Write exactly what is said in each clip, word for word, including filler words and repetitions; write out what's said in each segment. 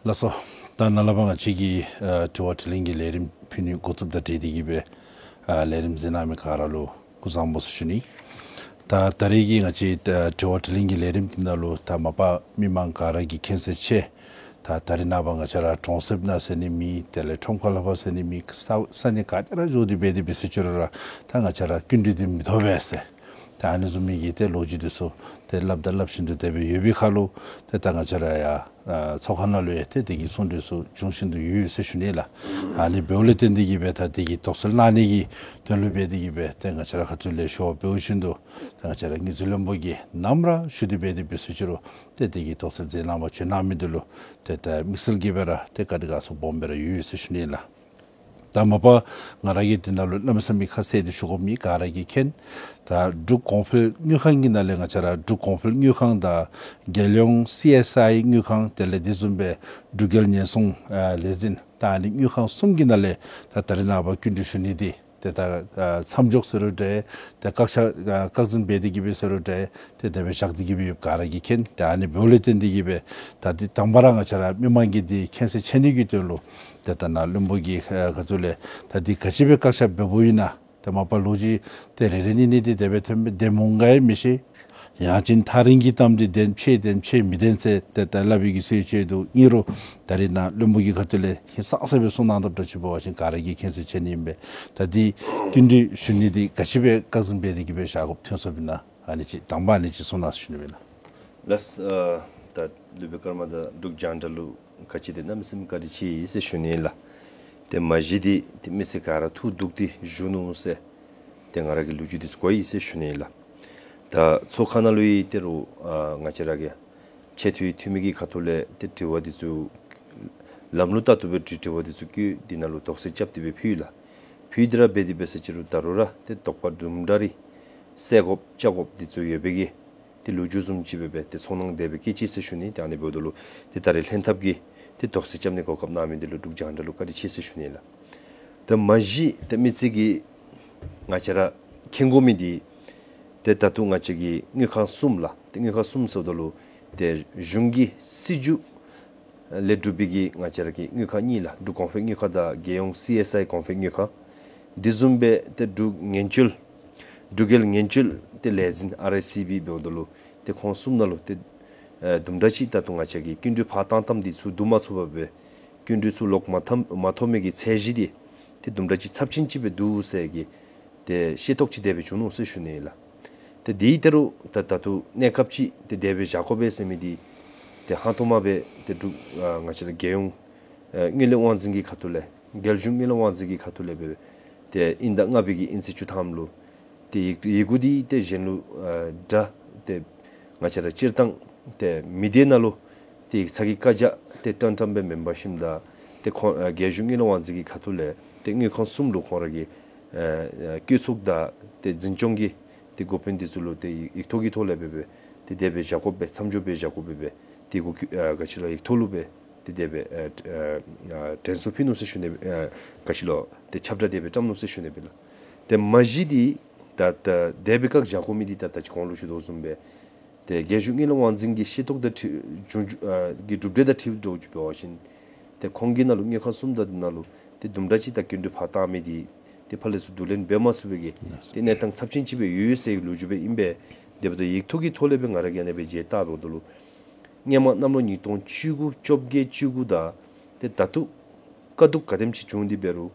ལགས་སོ། ད་ནཱ་ལས་ཕར་ང་བཅས་ཀྱི་ཨ་དྲི་བ་དྲིས་ལན་གྱི་ལས་རིམ་ཕུལ་ནི་འགོ་བཙུགསཔ་དང་འབྲེལ་ཏེ་གི་སྦེ་ཨ་ལས་རིམ་གཟིགས་གནང་མི་ག་ར་ལུ་སྐུ་གཟུགས་བཟང་པོ་ཟེར་ཞུ་ནི། ད་ད་རེས་ཀྱི་ང་བཅས་ཨ་དྲི་བ་དྲིས་ལན་གྱི་ལས་རིམ་འདི་ནང་ལུ་ད་མ་པ་མི་མང་ག་ར་གིས་མཁྱེན་གསལ་ཆེ། ད་ད་རེས་ནངས་པ་ང་བཅས་ར་གྲོང་གསེབ་ནང་ཟེར་ནི་མེད། དེ་ལས་ཁྲོམ་ཁ་ལས་ཕར་ཟེར་ནི་མེད། ས་ས་གནས་ག་ཏེ་ར་འགྱོ་སྟེ་འབད་དེ་འབད་ཟེར་ཅི་རུང་ར་ད་ང་བཅས་ར་སྐྱིན་འགྲུལ་འདི་མི་ཐོབ་པས་ཟེར། ད་ཨ་ནི་བཟུམ་མའི་གི་ཏེ་ལོ་རྒྱུས་འདི་ཚུ་ཏེ་སླབ་དང་སླབ་བཞིན་དུ་དེ་སྦེ་ཡོད་པའི་ཁར་ལུ་ཏེ་ད་ང་བཅས་ར་ཡང་ཨ་ཚོགས་ཁང་ནང་ལུ་ཡང་ཏེ་དེ་གི་གསུང་གྲོས་ཚུ་འབྱུང་བཞིན་དུ་ཡོད་ཟེར་ཞུ་ནི་ལགས། ཨ་ནི་འབདཝ་ལས་བརྟེན་ཏེ་གི་སྦེ་ད་དེ་གི་དོགས་སེལ་གནང་ནི་གི་དོན་ལུ་འབད་དེ་གི་སྦེ་ཏེ་ང་བཅས་ར་ཁ་ཐུག་ལས་ཞུ་བ་འབད་བཞིན་དུ་ད་ང་བཅས་ར་དངུལ་རྩིས་བློན་པོ་གིས་ནམ་ར་ཞུ་སྟེ་འབད་དེ་འབད་ཟེར་ཅི་རུང་ཏེ་དེ་གི་དོགས་སེལ་མཛད་གནང་བར་བྱོན་གནང་མི་འདི་ལུ་ཏེ་ད་དམིགས་བསལ་གྱི་སྦེ་ར་ཏེ་བཀའ་དྲིན་དགའ་ཚོར་སྦོམ་སྦེ་ར་ཡོད་ཟེར་ཞུ་ནི་ལགས། ད་མ་པ་ང་ར་གིས་འདི་ནང་ལུ་གནམ་མེད་ས་མེད་ཁ་གསལ་ཏེ་ཞུ་དགོཔ་མེད། ག་ར་གིས་མཁྱེན། ད་འབྲུག་གོང་འཕེལ་དངུལ་ཁང་གི་ནང་ལས་ང་བཅས་ར་འབྲུག་གོང་འཕེལ་དངུལ་ཁང་དང་རྒྱལ་ཡོངས་སི་ཨེསི་ཨའི་དངུལ་ཁང་དེ་ལས་དེ་བཟུམ་སྦེ་འབྲུག་རྒྱལ་ཉེན་སྲུང་ཨ་ལས་འཛིན་ད་ཨ་ནི་དངུལ་ཁང་གསུམ་གྱི་ནང་ལས་ད་ད་རེས་ནངས་པ་སྐྱིན་འགྲུལ་ཞུ་ནི་འདི་ཏེ་ད་ཨ་མཚམས་འཇོག་ཟེར་རུང་འདྲ། ཏེ་བཀག་ཆ་ཨ་བཀག་འཛིན་འབད་དེ་གི་སྦེ་ཟེར་རུང་འདྲ། ཏེ་དེ་སྦེ་བཞག་སྟེ་གི་སྦེ་ཡོདཔ་ག་ར་གིས་མཁྱེན། ཏེ་ཨ་ནི་འབདཝ་ལས་བརྟེན་ཏེ་གི་སྦེ་ད་འདི་དང་པ་ར་ང་བཅས་ར་མི་མང་གིས་འདི་མཁྱེན་གསལ་ཆེ་ནི་གི་དོན་ལུ་ཏེ་ད་ནཱ་བློན་པོ་གི་ཨ་ཁ་ཐུག་ལས་ད་འདི་ག་ཅི་སྦེ་བཀག་ཆ་འབད་འབདཝ་ཨིན་ན། ཏེ་མ་པ་ལོ་རྒྱུས་ཏེ་རེ་རེ་གཉིས་གཉིས་འདི་དེ་སྦེ་ཐོན་སྦེ་བདེན་མོང་ག་ཡང་མི་ཤེས། ཡང་ཅིན་ཐག་རིང་གི་གཏམ་འདི་བདེན་ཕྱེད་བདེན་ཕྱེད་མི་བདེན་ཟེར་ཏེ་ད་སླབ་པའི་གི་སྲོལ་ཅིག་འདུག། ཨིན་རུང་ད་རེས་ནཱ་བློན་པོ་གི་ཁ་ཐུག་ལས་ཧིང་སངས་ས་སྦེ་གསུང་གནང་དོ་འདྲཝ་ཅིག་འབད་བ་ཅིན་ག་ར་གིས་མཁྱེན་གསལ་ཆེ་ནི་ཨིན་པས། ད་འདི་སྐྱིན་འགྲུལ་ཞུ་ནི་འདི་ག་ཅི་སྦེ་བཀག་འཛིན་འབད་དེ་གི་སྦེ་བཞག་དགོཔ་ཐོན་སོཔ་ཨིན་ན། ཨ་ནི་ཅིག་དང་པ་ཨ་ནི་ཅིག་གསུང་གནང་ཟེར་ཞུ་ནི་ཨིན་ལགས། ལགས། ཨ་ད་སློབ་དཔོན་ཀརྨ་དང་འབྲུག་རྒྱང་བསྒྲགས་ལུ་ག་ཅི་དེ་གནམ་མེད་ས་མེད་བཀའ་དྲིན་ཆེ་ཡི་ཟེར་ཞུ་ནི་ལགས། ཏེ་མ་གཞི་འདི་ཏེ་མི་སེར་ག་ར་ཐུགས་སྡུག་སྟེ་བཞུགས་ནུག་ཟེར་ཏེ་ང་ར་གིས་ལོ་རྒྱུས་འདི་ཚུ་གོ་ཡི་ཟེར་ཞུ་ནི་ལགས། ད་ཚོགས་ཁང་ནང་ལུ་ཡང་ཏེ་རུང་ཨ་ང་བཅས་ར་གི་ཆེ་མཐོའི་འཐུས་མི་གི་ཁ་ཐུག་ལས་ཏེ་དྲི་བ་འདི་ཚུ་ལམ་ལུགས་ལྟར་དུ་སྦེ་དྲི་དྲི་བ་འདི་ཚུ་བཀོད། འདི་ནང་ལུ་དོགས་སེལ་རྐྱབ་སྟེ་སྦེ་ཕུལ་ཡི་ལགས། ཕུལ་ཏེ་ར་འབད་དེ་འབད་ཟེར་ཅི་རུང་ད་རུང་ར་ཏེ་དོགས་པ་དུམ་གྲ་རེ་སེལ་དགོཔ་བཅད་དགོཔ་འདི་ཚུ་ཡོད་པའི་གི་ཏེ་ལོ་རྒྱུས་བཟུམ་ཅིག་སྦེ་སྦེ་ཏེ་ཚོར་སྣང་དེ་སྦེ་བསྐྱེད་ཅི་ཟེར་ཞུ་ནི། ཏེ་ཨ་ནི་འབདཝ་ད་ལུ་ཏེ་ད་རེས་ལྷན་ཐབས་ཀྱིས་ཏེ་དོགས་སེལ་རྐྱབ་ནི་གོ་སྐབས་གནང་མི་འདི་ལུ་འབྲུག་རྒྱང་བསྒྲགས་ལུ་བཀའ་དྲིན་ཆེ་ཟེར་ཞུ་ནི་ལགས། ད་མ་གཞི་ཏེ་མི་སེར་གྱིས་ང་བཅས་ར་མཁྱེན་དགོ་མི་འདི་ཏེ་ད་ལྟོ་ང་བཅས་ཀྱི་དངུལ་ཁང་གསུམ་ལགས། ཏེ་དངུལ་ཁང་གསུམ་ཟེརཝ་ད་ལུ་ཏེ་གཞུང་གི་སྲིད་བྱུས་ལས་གྲུབ་པའི་གི་ང་བཅས་ར་གི་དངུལ་ཁང་གཉིས་ལགས། འབྲུག་གོང་འཕེལ་དངུལ་ཁང་དང་རྒྱལ་ཡོངས་སི་ཨེསི་ཨའི་གོང་འཕེལ་དངུལ་ཁང་། དེ་བཟུམ་སྦེ་ཏེ་འབྲུག་ཉེན་བཅོལ་འབྲུག་རྒྱལ་ཉེན་བཅོལ་ཏེ་ལས་འཛིན་ཨར་ཨའི་སི་བི་འབདཝ་ད་ལུ་ཏེ་ཁོང་གསུམ་ནང་ལུ་ཏེ་ཨེ་དུམ་གྲ་ཅིག་ད་ལྟོ་ང་བཅས་ཀྱི་སྐྱིན་འགྲུལ་ཕར་བཏང་བཏངམ་འདི་ཚུ་བསྡུ་མ་ཚུགས་པར་སྦེ་སྐྱིན་འགྲུལ་ཚུ་ལོག་མ་བཏང་མ་ཐོབ་མི་གི་ཚད་གཞི་འདི་ཏེ་དུམ་གྲ་ཅིག་ཚབས་ཆེན་ཅིག་སྦེ་འདུག་ཟེར་གྱི་ཏེ་ཤེས་རྟོགས་ཅིག་དེ་སྦེ་བྱུང་ནུག་ཟེར་ཞུ་ནི་ལགས། ཏེ་འདི་ད་རུང་ད་ད་ལྟོ་གནས་སྐབས་ཅིག་ཏེ་དེ་སྦེ་བཞག་དགོ་པས་ཟེར་མི་འདི་ཏེ་ཧང་སྟོང་མ་སྦེ་ཏེ་འབྲུག་ཨ་ང་བཅས་ར་རྒྱལ་ཡོངས་ཨེ་དངུལ་ལས་དབང་འཛིན་གྱི་ཁ་ཐུག་ལས་རྒྱལ་གཞུང་དངུལ་ལས་དབང་འཛིན་གྱི་ཁ་ཐུག་ལས་སྦེ་ཏེ་དབྱིན་ཟླ་ལྔ་པའི་གི་དབྱིན་ཚེས་བཅུ་ཐམ་ལུ་ཏེ་ཡི་ཡི་གུ་འདི་ཏེ་གཞན་ལུ་ཨ་འདྲ་ཏེ་ང་བཅས་ར་སྤྱིར་བཏང་ཏེ་མི་སྡེ་ནང་ལུ་ཏེ་ཡིག་ཚང་གི་བཀའ་རྒྱ་ཏེ་བཀྲམ་བཀྲམ་སྦེ་མེན་པར་ཞིནམ་ད་ཏེ་ཁོང་ཨ་རྒྱལ་གཞུང་དངུལ་ལས་དབང་འཛིན་གྱི་ཁ་ཐུག་ལས་ཏེ་དངུལ་ཁང་གསུམ་ལུ་ཁོང་ར་གི་ཨ་ཨ་བཀོད་ཚོགས་དང་ཏེ་འཛིན་སྐྱོང་གི་ཏེ་འགོ་དཔོན་འདི་ཚུ་ལུ་ཏེ་ཡིག་ཡིག་ཐོག་གི་ཐོག་ལས་སྦེ་སྦེ་ཏེ་དེ་སྦེ་བཞག་དགོ་པས། མཚམས་འཇོག་སྦེ་བཞག་དགོ་པས་སྦེ་ཏེ་གུ་ཨ་ག་ཅི་ལོ་ཡིག་ཐོག་ལུ་སྦེ་ཏེ་དེ་སྦེ་ཨ་ཨ་ཨ་དྲན་གསོ་ཕུལ་ནུག་ཟེར་ཞུ་ནི། ཨ་ག་ཅི་ལོ་ཏེ་ཁྱབ་བསྒྲགས་དེ་སྦེ་བཀྲམ་ནུག་ཟེར་ཞུ་ནི་སྦེ་ལགས། ཏེ་མ་གཞི་འདི་ད་ད་དེ་སྦེ་བཀག་བཞག་དགོ་མི་འདི་ད་ད་ཅི་གོང་ལུ་ཞུ་དོ་བཟུམ་སྦེ་ཏེ་རྒྱལ་གཞུང་དངུལ་ལས་དབང་འཛིན་གྱི་ཤེས་རྟོགས་དང་འཁྲིལ་བྱུང་བྱུང་ཨ་གི་གྲུབ་འབྲས་དང་འཁྲིལ་འགྱོ་འགྱོཝ་འབད་བ་ཅིན་ཏེ་ཁོང་གི་ནང་ལུ་དངུལ་ཁང་གསུམ་དང་འདི་ནང་ལུ་ཏེ་དུམ་གྲ་ཅིག་ད་སྐྱིན་འགྲུལ་ཕར་བཏང་མི་འདི་ཏེ་ཕར་ལས་ཚུར་བསྡུ་ལེན་འབད་མ་ཚུགས་པའི་གི་ཏེ་གནས་སྟངས་ཚབས་ཆེན་ཅིག་སྦེ་ཡོད་ཟེར་ལོ་རྒྱུས་སྦེ་ཨིན་པས། དེ་འབདཝ་ད་ཡིག་ཐོག་གི་ཐོག་ལས་སྦེ་ང་ར་གིས་ཨ་ནེ་སྦེ་མཇལ་བལྟཝ་ད་ལུ་སྔོན་མ་གནམ་ལོ་ཉིས་སྟོང་བཅུ་དགུ་བཅོ་བརྒྱད་བཅུ་དགུ་དང་ཏེ་ད་ལྟོ་དཀའ་སྡུག་ག་དེམ་ཅིག་བྱུང་སྟེ་འབད་རུང་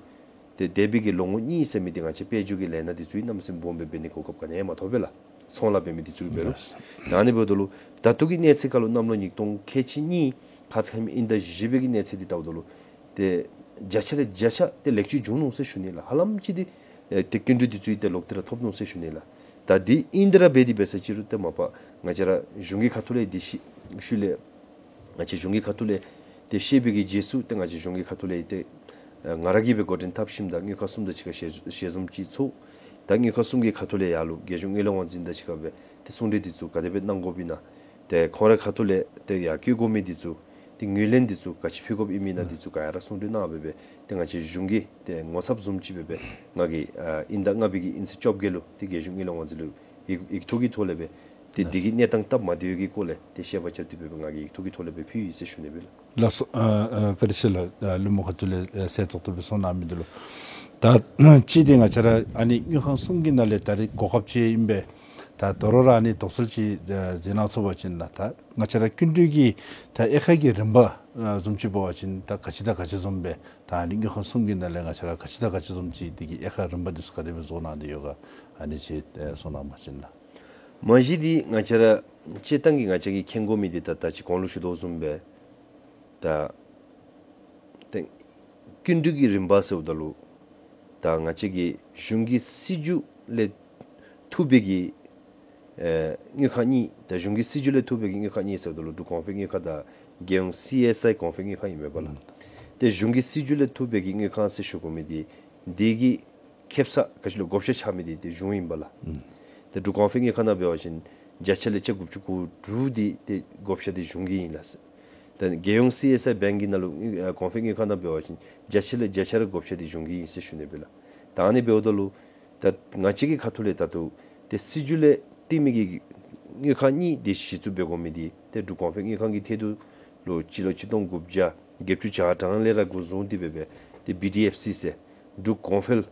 ཏེ་འདས་པའི་གི་ལོ་ངོ་གཉིས་ཟེར་མི་འདི་ང་བཅས་དཔལ་འབྱོར་གྱི་ལས་སྣ་འདི་ཚུ་གནམ་མེད་ས་མེད་སྦོམ་སྦེ་འབད་ནི་གོ་སྐབས་ག་ནི་ཡང་མ་ཐོབ་པས་ལགས། ཚོང་ལཱ་འབད་མི་འདི་ཚུ་གིས་འབད་རུང་། ད་ཨ་ནི་འབདཝ་ད་ལུ་ད་ལྟོ་གི་གནས་ཚད་ཁར་ལུ་གནམ་ལོ་ཉིས་སྟོང་ཁལ་གཅིག་གཉིས་ཁ་ཙ་ཁ་ཉིནམ་དབྱིན་ཟླ་བཞི་པའི་གི་གནས་ཚད་འདི་བལྟཝ་ད་ལུ་ཏེ་བརྒྱ་ཆ་ལས་བརྒྱ་ཆ་ཏེ་ལེགས་བཅོས་བྱུང་ནུག་ཟེར་ཞུ་ནི་ལགས། ཧ་ལམ་ཅིག་འདི་ཨེ་ཏེ་སྐྱིན་འགྲུལ་འདི་ཚུ་ཏེ་ལོག་སྟེ་ར་ཐོབ་ནུག་ཟེར་ཞུ་ནི་ལགས། ད་འདི་ཨིན་ཏེ་ར་འབད་དེ་འབད་ཟེར་ཅི་རུང་ཏེ་མ་པ་ང་བཅས་ར་གཞུང་གི་ཁ་ཐུག་ལས་འདི་ཤེས་ཤུལ་ལས་ང་བཅས་གཞུང་གི་ཁ་ཐུག་ལས་ཏེ་ཤེས་པའི་གི་རྗེས་སུ་ཏེ་ང་བཅས་གཞུང་གི་ཁ་ཐུག་ལས་ཏེ་ཨ་ང་ར་གིས་སྦེ་འགོ་འདྲེན་འཐབ་ཞིནམ་ད་དངུལ་ཁང་གསུམ་དང་གཅིག་ཁར་ཞལ་ཞལ་འཛོམས་ཅིག་ཚོགས། ད་དངུལ་ཁང་གསུམ་གྱི་ཁ་ཐུག་ལས་ཡར་ལུ་རྒྱལ་གཞུང་དངུལ་ལས་དབང་འཛིན་དང་གཅིག་ཁར་སྦེ་ཏེ་གསུང་གྲོས་འདི་ཚུ་ག་དེ་སྦེ་གནང་དགོཔ་ཨིན་ན། ཏེ་ཁོང་རའི་ཁ་ཐུག་ལས་ཏེ་ཡར་བཀོད་དགོ་མི་འདི་ཚུ་ཏེ་ངོས་ལེན་འདི་ཚུ་ག་ཅི་ཕུལ་དགོཔ་ཨིན་མི་ཨིན་ན་འདི་ཚུ་ག་ཡ་ར་གསུང་གྲོས་གནང་སྦེ་སྦེ་ཏེ་ང་བཅས་གཞུང་གིས་ཏེ་ངོ་ཚབ་བཟུམ་ཅིག་སྦེ་སྦེ་ང་གིས་ཨ་དབྱིན་ཟླ་ལྔ་པའི་གི་དབྱིན་ཚེས་བཅོ་བརྒྱད་ལུ་ཏེ་རྒྱལ་གཞུང་དངུལ་ལས་དབང་འཛིན་ལུ་ཡིག་ཡིག་ཐོག་གི་ཐོག་ལས་སྦེ་ ཏེ་དེ་གི་གནས་སྟངས་སྟབས་མ་བདེཝ་གི་སྐོར་ལས་ཏེ་བཤད་པ་རྐྱབ་སྟེ་སྦེ་ང་གིས་ཡིག་ཐོག་གི་ཐོག་ལས་སྦེ་ཕུལ་ཡི་ཟེར་ཞུ་ནི་སྦེ་ལགས། ལགས་སོ། ཨ་ཨ་བཀའ་དྲིན་ཆེ་ལགས། ཨ་ལུ་མོ་ཁ་ཐུག་ལས་ཨ་གསལ་ཏོག་ཏོ་སྦེ་གསུང་གནང་མི་འདི་ལུ། ད་ཅི་སྟེ་ང་བཅས་ར་ཨ་ནི་དངུལ་ཁང་གསུམ་གྱི་ནང་ལས་ད་རེས་གོ་སྐབས་ཅིག་ཨིན་པས། ད་དོ་རུང་ར་ཨ་ནི་དོགས་སེལ་ཅིག་ཨ་མཛད་གནང་ཚུགས་པ་ཅིན་ལགས། ད་ང་བཅས་ར་སྐྱིན་འགྲུལ་གྱི་ད་དབྱེ་ཁག་གི་རིམ་པ་ཨ་བཟུམ་ཅིག་འབད་བ་ཅིན་ད་ག་ཅི་དང་ག་ཅི་བཟུམ་སྦེ་ད་ཨ་ནི་དངུལ་ཁང་གསུམ་གྱི་ནང་ལས་ང་བཅས་ར་ག་ཅི་དང་ག་ཅི་བཟུམ་ཅིག་དེ་གི་དབྱེ་ཁག་རིམ་པ་འདི་ཚུ་ག་དེ་སྦེ་བཟོ་གནང་སྟེ་ཡོད་ག་ཨ་ནི་ཅིག་ཨེ་གསུང་གནང་བ་ཅིན་ལགས། མ་གཞི་འདི་ང་བཅས་ར་སྤྱིར་བཏང་གི་ང་བཅས་ཀྱིས་མཁྱེན་དགོ་མི་འདི་ད་ད་ཅི་གོང་ལུ་ཞུ་དོ་བཟུམ་སྦེ་ད་ཏེ་སྐྱིན་འགྲུལ་གྱི་རིམ་པ་ཟེརཝ་ད་ལུ་ད་ང་བཅས་ཀྱི་གཞུང་གི་སྲིད་བྱུས་ལས་ཐུབ་པའི་གི་ཨེ་དངུལ་ཁང་གཉིས། ད་གཞུང་གི་སྲིད་བྱུས་ལས་ཐུབ་པའི་གི་དངུལ་ཁང་གཉིས་ཟེརཝ་ད་ལུ་འབྲུག་གོང་འཕེལ་དངུལ་ཁང་དང་རྒྱལ་ཡོངས་སི་ཨེསི་ཨའི་གོང་འཕེལ་དངུལ་ཁང་ཨིན་མས་པ་ལགས། ཏེ་གཞུང་གི་སྲིད་བྱུས་ལས་ཐུབ་པའི་གི་དངུལ་ཁང་ཟེར་ཞུ་དགོ་མི་འདི་འདི་གི་ཁེབ་ས་ག་ཅི་ལོ་བགོ་བཤའ་རྐྱབ་མི་འདི་ཏེ་གཞུང་ཨིན་པ་ལགས། ཨུམ། ཏེ་འབྲུག་གོང་འཕེལ་དངུལ་ཁང་ནང་འབད་བ་ཅིན་བརྒྱ་ཆ་ལས་གྱ་དགུ་བཅུ་གོ་དྲུག་འདི་ཏེ་བགོ་བཤའ་འདི་གཞུང་གི་ཨིན་ལགས། ཏེ་རྒྱལ་ཡོངས་སི་ཨེསི་ཨའི་བེངཀ་གི་ནང་ལུ་ཨ་གོང་འཕེལ་དངུལ་ཁང་ནང་འབད་བ་ཅིན་བརྒྱ་ཆ་ལས་བརྒྱ་ཆ་ར་བགོ་བཤའ་འདི་གཞུང་གི་ཨིན་ཟེར་ཞུ་ནི་སྦེ་ལགས། ད་ཨ་ནི་འབདཝ་ད་ལུ་ད་ང་བཅས་ཀྱི་ཁ་ཐུག་ལས་ད་ལྟོ་ཏེ་སྲིད་བྱུས་ལས་བཏིང་མི་གི་དངུལ་ཁང་གཉིས་འདི་གཞི་བཙུགས་འབད་དགོ་མི་འདི་ཏེ་འབྲུག་གོང་འཕེལ་དངུལ་ཁང་གི་ཐད་དུ་ལུ་སྤྱི་ལོ་ཆིག་སྟོང་དགུ་བརྒྱ་བརྒྱད་ཅུ་གྱ་གྲངས་ལས་ར་འགོ་བཟུང་སྟེ་སྦེ་སྦེ་ཏེ་བི་ཌི་ཨེཕ་སི་ཟེར་འབྲུག་གོང་འཕེལ་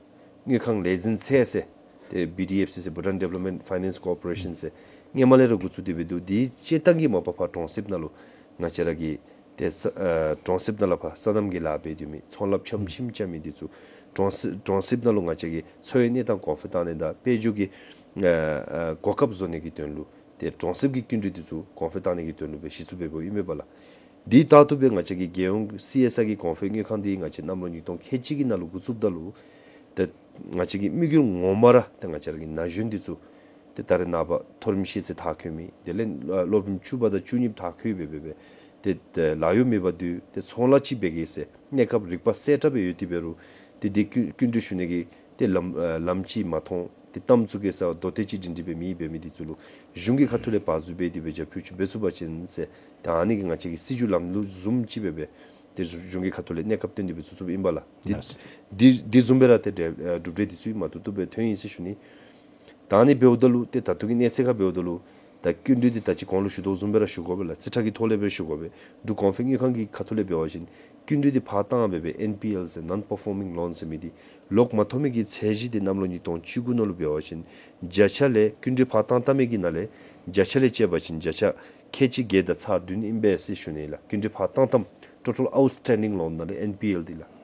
དངུལ་ཁང་ལས་འཛིན་ཚད་ཟེར་ཏེ་བི་ཌི་ཨེཕ་སི་ཟེར་Bhutan Development Finance Corporation ཟེར་སྔོན་མ་ལས་ར་འགོ་བཙུགས་ཏེ་སྦེ་འདུག། འདི་སྤྱིར་བཏང་གི་མ་པ་ཕར་གྲོང་གསེབ་ནང་ལུ་ང་བཅས་ར་གི་ཏེ་ས་ཨ་གྲོང་གསེབ་ནང་ལས་ཕར་སོ་ནམ་གྱི་ལཱ་འབད་སྡོད་མི་ཚོང་ལཱ་ཕྱམ་ཕྱིན་རྐྱབ་མི་འདི་ཚུ་གྲོང་གསེབ་གྲོང་གསེབ་ནང་ལུ་ང་བཅས་ཀྱི་འཚོ་བའི་གནས་སྟངས་གོང་འཕེལ་བཏང་ནི་དང་དཔལ་འབྱོར་གྱི་ཨ་ཨ་གོ་སྐབས་བཟོ་ནི་གི་དོན་ལུ་ཏེ་གྲོང་གསེབ་ཀྱི་སྐྱིན་འགྲུལ་འདི་ཚུ་གོང་འཕེལ་བཏང་ནི་གི་དོན་ལུ་སྦེ་གཞི་བཙུགས་འབད་འབདཝ་ཨིན་མས་པ་ལགས། འདི་ལྟར་དུ་སྦེ་ང་བཅས་ཀྱི་རྒྱལ་ཡོངས་སི་ཨེསི་ཨའི་གི་གོང་འཕེལ་དངུལ་ཁང་འདི་ང་བཅས་གནམ་ལོ་ཉིས་སྟོང་ཁལ་གཅིག་གི་ནང་ལུ་འགོ་བཙུགསཔ་ད་ལུ་ཏེ་ང་བཅས་ཀྱི་དམིགས་ཡུལ་ངོ་མ་ར་ཏེ་ང་བཅས་ར་གི་ན་གཞོན་འདི་ཚུ་ཏེ་ད་རེས་ནངས་པ་མཐོ་རིམ་ཤེས་ཚད་མཐར་འཁྱོལ་མི་དེ་ལས་ཨ་སློབ་རིམ་བཅུ་པ་དང་བཅུ་གཉིས་མཐར་འཁྱོལ་སྦེ་སྦེ་སྦེ་ཏེ་ཏེ་ལཱ་གཡོག་མེད་པར་སྡོད་ཏེ་ཚོང་ལཱ་ཅིག་འབད་གེ་ཟེར་གནས་སྐབས་རིག་པ་གསལ་དྲགས་སྦེ་ཡོད་དེ་འབད་རུང་ཏེ་འདི་སྐྱིན་སྐྱིན་འགྲུལ་ཞུ་ནི་གི་ཏེ་ལམ་ཨ་ལམ་ཅིག་མ་མཐོང་། ཏེ་གཏམ་ཚུ་གི་ས་མདོ་སྟོད་ཅིག་སྒྲིང་སྒྲི་སྦེ་མེད་པའི་མི་འདི་ཚུ་ལུ་གཞུང་གི་ཁ་ཐུག་ལས་བར་འཛུལ་འབད་དེ་སྦེ་རྒྱབ་སྐྱོར་ཅིག་འབད་ཚུགས་པ་ཅིན་ཟེར་ད་ཨ་ནི་གི་ང་བཅས་ཀྱི་སྲིད་བྱུས་ལམ་ལུགས་བཟུམ་ཅིག་སྦེ་སྦེ་ཏེ་གཞུང་གི་ཁ་ཐུག་ལས་གནས་སྐབས་བཏོན་ཏེ་སྦེ་བཙུགས་བཙུགསཔ་ཨིན་པ་ལགས། ཏེ་ལགས། འདི་འདི་བཟུམ་སྦེ་ར་ཏེ་གྲུབ་འབྲས་འདི་ཚུ་མ་ཐུབ་ཐུབ་སྦེ་ཐོན་ཡི་ཟེར་ཞུ་ནི། ད་ཨ་ནི་འབདཝ་ད་ལུ་ཏེ་ད་ལྟོ་གི་གནས་ཚད་ཁར་འབདཝ་ད་ལུ་ད་སྐྱིན་འགྲུལ་འདི་ད་ཅི་གོང་ལུ་ཞུ་དོ་བཟུམ་སྦེ་ར་ཞུ་དགོ་པས་ལགས། རྩིས་ཁྲ་གི་ཐོག་ལས་སྦེ་ཞུ་དགོ་པས། འབྲུག་གོང་འཕེལ་དངུལ་ཁང་གི་ཁ་ཐུག་ལས་འབད་བ་ཅིན་སྐྱིན་འགྲུལ་འདི་ཕར་བཏང་སྦེ་སྦེ་ཨེན་པི་ཨེལ་ཟེར་Non Performing Loan ཟེར་མི་འདི་ལོག་མ་ཐོབ་མི་གི་ཚད་གཞི་འདི་གནམ་ལོ་ཉིས་སྟོང་བཅུ་དགུ་ནང་ལུ་འབད་བ་ཅིན་བརྒྱ་ཆ་ལས་སྐྱིན་འགྲུལ་ཕར་བཏང་བཏང་མི་གི་ནང་ལས་བརྒྱ་ཆ་ལས་བཅད་པ་ཅིན་བརྒྱ་ཆ་ཁལ་གཅིག་བརྒྱད་དང་ཚག་བདུན་ཨིན་པས་ཟེར་ཞུ་ནི་ལགས། སྐྱིན་འགྲུལ་ཕར་བཏང་བཏངམ་Total Outstanding Loan ནང་ལས་ཨེན་པི་ཨེལ་འདི་ལགས།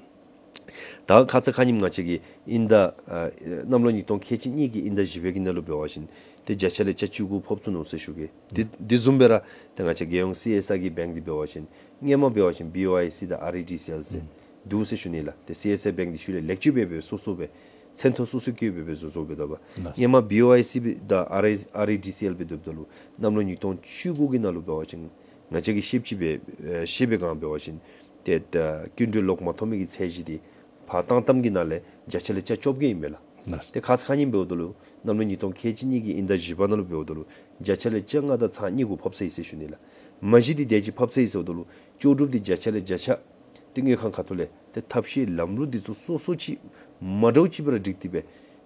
ད་ཁ་ཙ་ཁ་ཉིནམ་ང་བཅས་ཀྱི་དབྱིན་ཟླ་ཨ་གནམ་ལོ་ཉིས་སྟོང་ཁལ་གཅིག་གཉིས་ཀྱི་དབྱིན་ཟླ་བཞི་པའི་གི་ནང་ལུ་འབད་བ་ཅིན་ཏེ་བརྒྱ་ཆ་ལས་གྱ་བཅུ་དགུ་ཕབ་ཚུགས་ནུག་ཟེར་ཞུ་གེ། འདི་འདི་བཟུམ་སྦེ་ར་ཏེ་ང་བཅས་རྒྱལ་ཡོངས་སི་ཨེསི་ཨའི་གི་བེངཀ་འདི་འབད་བ་ཅིན་སྔོན་མ་འབད་བ་ཅིན་བི་ཨོ་ཨའི་སི་དང་ཨར་ཨི་ཌི་སི་ཨེལ་ཟེར་འདུག་ཟེར་ཞུ་ནི་ལགས། ཏེ་སི་ཨེསི་ཨའི་བེངཀ་འདི་ཤུལ་ལས་ལེགས་བཅོས་འབད་སྦེ་སོ་སོ་སྦེ་མཚན་ཐོ་སོ་སོ་བཀོད་སྦེ་སྦེ་བཟོ་བཟོཝ་སྦེ་འདུག་པ། ལགས། སྔོན་མ་བི་ཨོ་ཨའི་སི་སྦེ་དང་ཨར་ཨི་ཨར་ཨི་ཌི་སི་ཨེལ་སྦེ་འདུག་ད་ལུ་གནམ་ལོ་ཉིས་སྟོང་བཅུ་དགུ་གི་ནང་ལུ་འབད་བ་ཅིན་ང་བཅས་ཀྱིས་ཤེསཔ་ཅིག་སྦེ་ཨེ་ཤེས་པའི་སྒང་འབད་བ་ཅིན་ཏེ་ད་སྐྱིན་འགྲུལ་ལོག་མ་ཐོབ་མི་གི་ཚད་གཞི་འདི་ཕར་བཏང་བཏངམ་གི་ནང་ལས་བརྒྱ་ཆ་ལས་གྱ་བཅོ་བརྒྱད་ཨིན་པས་ལགས། ལགས། ཏེ་ཁ་ཙ་ཁ་ཉིནམ་འབདཝ་ད་ལུ་གནམ་ལོ་ཉིས་སྟོང་ཁལ་གཅིག་གཉིས་ཀྱི་དབྱིན་ཟླ་བཞི་པ་ནང་ལུ་འབདཝ་ད་ལུ་བརྒྱ་ཆ་ལས་གྱ་ལྔ་དང་ཚག་གཉིས་གུ་ཕབ་ཚར་ཡི་ཟེར་ཞུ་ནི་ལགས། མ་གཞི་འདི་དེ་ཅིག་ཕབ་ཚར་ཡི་ཟེརཝ་ད་ལུ་ལྕོགས་གྲུབ་འདི་བརྒྱ་ཆ་ལས་བརྒྱ་ཆ་ཏེ་དངུལ་ཁང་ཁ་ཐུག་ལས་ཏེ་ཐབས་ཤེས་ལམ་ལུགས་འདི་ཚུ་སོ་སོ་ཅིག་མ་འདྲཝ་ཅིག་སྦེ་ར་སྒྲིག་སྟེ་སྦེ་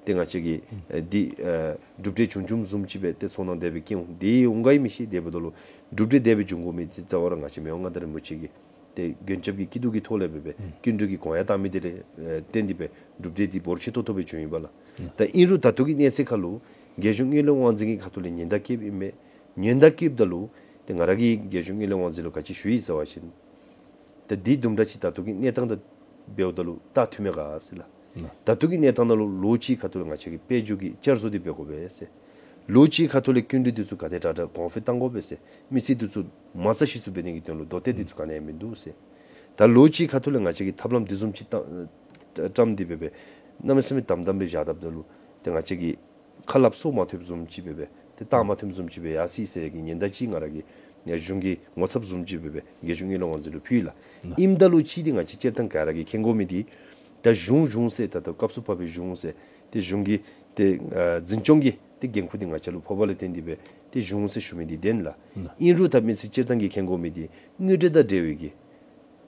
ཏེ་ང་བཅས་ཀྱིས་ཨེ་འདི་ཨེ་གྲུབ་འབྲས་བྱུང་བྱུངམ་བཟུམ་ཅིག་སྦེ་ཏེ་ཚོར་སྣང་དེ་སྦེ་སྐྱེ་འོང་། དེ་འོང་ག་ཡང་མི་ཤེས། དེ་འབདཝ་ད་ལུ་གྲུབ་འབྲས་དེ་སྦེ་འབྱུང་དགོ་མི་འདི་རྩ་བ་ར་ང་བཅས་མི་དབང་མངའ་བདག་རིན་པོ་ཆེ་གི་ཏེ་མགོན་སྐྱབས་ཀྱི་སྐྱིད་སྡུག་གི་ཐོག་ལས་སྦེ་སྦེ་ཨུམ་སྐྱིན་འགྲུལ་གྱི་དགོངས་ཡངས་བཏང་མི་དེ་ལས་ཨེ་བརྟེན་ཏེ་སྦེ་གྲུབ་འབྲས་འདི་འབོར་ཆེ་ཏོག་ཏོ་སྦེ་བྱུང་ཡི་པ་ལགས། ཨུམ་ད་ཨིན་རུང་ད་ལྟོ་གི་གནས་ཚད་ཁར་ལུ་རྒྱལ་གཞུང་དངུལ་ལས་དབང་འཛིན་གྱི་ཁ་ཐུག་ལས་ཉེན་བརྡ་བཀོདཔ་ཨིན་མས། ཉེན་བརྡ་བཀོདཔ་ད་ལུ་ཏེ་ང་ར་གིས་རྒྱལ་གཞུང་དངུལ་ལས་དབང་འཛིན་ལུ་ག་ཅི་ཞུ་ཡི་ཟེར་བ་ཅིན་ཏེ་འདི་དུམ་གྲ་ཅིག་ད་ལྟོ་གི་གནས་སྟངས་དང་འབདཝ་ད་ལུ་ད་མཐུན་མས་ག་ཟེར་ལགས། ལགས། ད་ལྟོ་གི་གནས་སྟངས་ནང་ལུ་ལོ་གཅིག་ཁ་ཐུག་ལས་ང་བཅས་ཀྱིས་དཔལ་འབྱོར་གྱི་བསྐྱར་བཟོ་འདི་འབད་དགོ་པས་ཟེར། ལོ་གཅིག་ཁ་ཐུག་ལས་སྐྱིན་འགྲུལ་འདི་ཚུ་ག་དེ་དྲག་དྲག་གོང་འཕེལ་བཏང་དགོ་པས་ཟེར། མི་སེར་འདི་ཚུ་མ་རྩ་གཞི་བཙུགས་འབད་ནི་གི་དོན་ལུ་མདོ་སྟོད་འདི་ཚུ་ག་ནི་ཡང་མིན་འདུག་ཟེར། ད་ལོ་གཅིག་ཁ་ཐུག་ལས་ང་བཅས་ཀྱིས་ཐབས་ལམ་འདི་བཟུམ་ཅིག་བཏང་བཀྲམ་སྟེ་སྦེ་སྦེ་གནམ་མེད་ས་མེད་དམ་དམ་སྦེ་བཞག་དཔ་ད་ལུ་ཏེ་ང་བཅས་ཀྱི་ཁ་སླབ་སྲོག་མ་ཐོབ་བཟུམ་ཅིག་སྦེ་སྦེ་ཏེ་རྟགས་མ་ཐོན་བཟུམ་ཅིག་སྦེ་ཡར་སོ་ཡི་ཟེར་གྱི་ཉེན་བརྡ་ཅིག་ང་ར་གིས་ཡང་གཞུང་གི་ངོ་ཚབ་བཟུམ་ཅིག་སྦེ་སྦེ་རྒྱལ་གཞུང་དངུལ་ལས་དབང་འཛིན་ལུ་ཕུལ་ཡི་ལགས། ཨིནམ་ད་ལུ་ཅིག་འདི་ང་བཅས་སྤྱིར་བཏང་ག་ར་གིས་མཁྱེན་དགོ་མི་འདི་ད་གཞུང་གཞུང་ཟེར་ད་ལྟོ་སྐབས་སུ་བབས་པའི་གཞུང་ཟེར་ཏེ་གཞུང་གི་ཏེ་ཨ་འཛིན་སྐྱོང་གི་ཏེ་འགན་ཁུར་འདི་ང་བཅས་ལུ་ཕོག་པ་ལས་བརྟེན་ཏེ་སྦེ་ཏེ་གཞུང་ཟེར་ཞུ་མི་འདི་བདེན་ལགས། ཨིན་རུང་ད་མི་སེར་སྤྱིར་བཏང་གིས་མཁྱེན་དགོ་མི་འདི་དངུལ་འབྲེལ་དང་འབྲེལ་བའི་གི་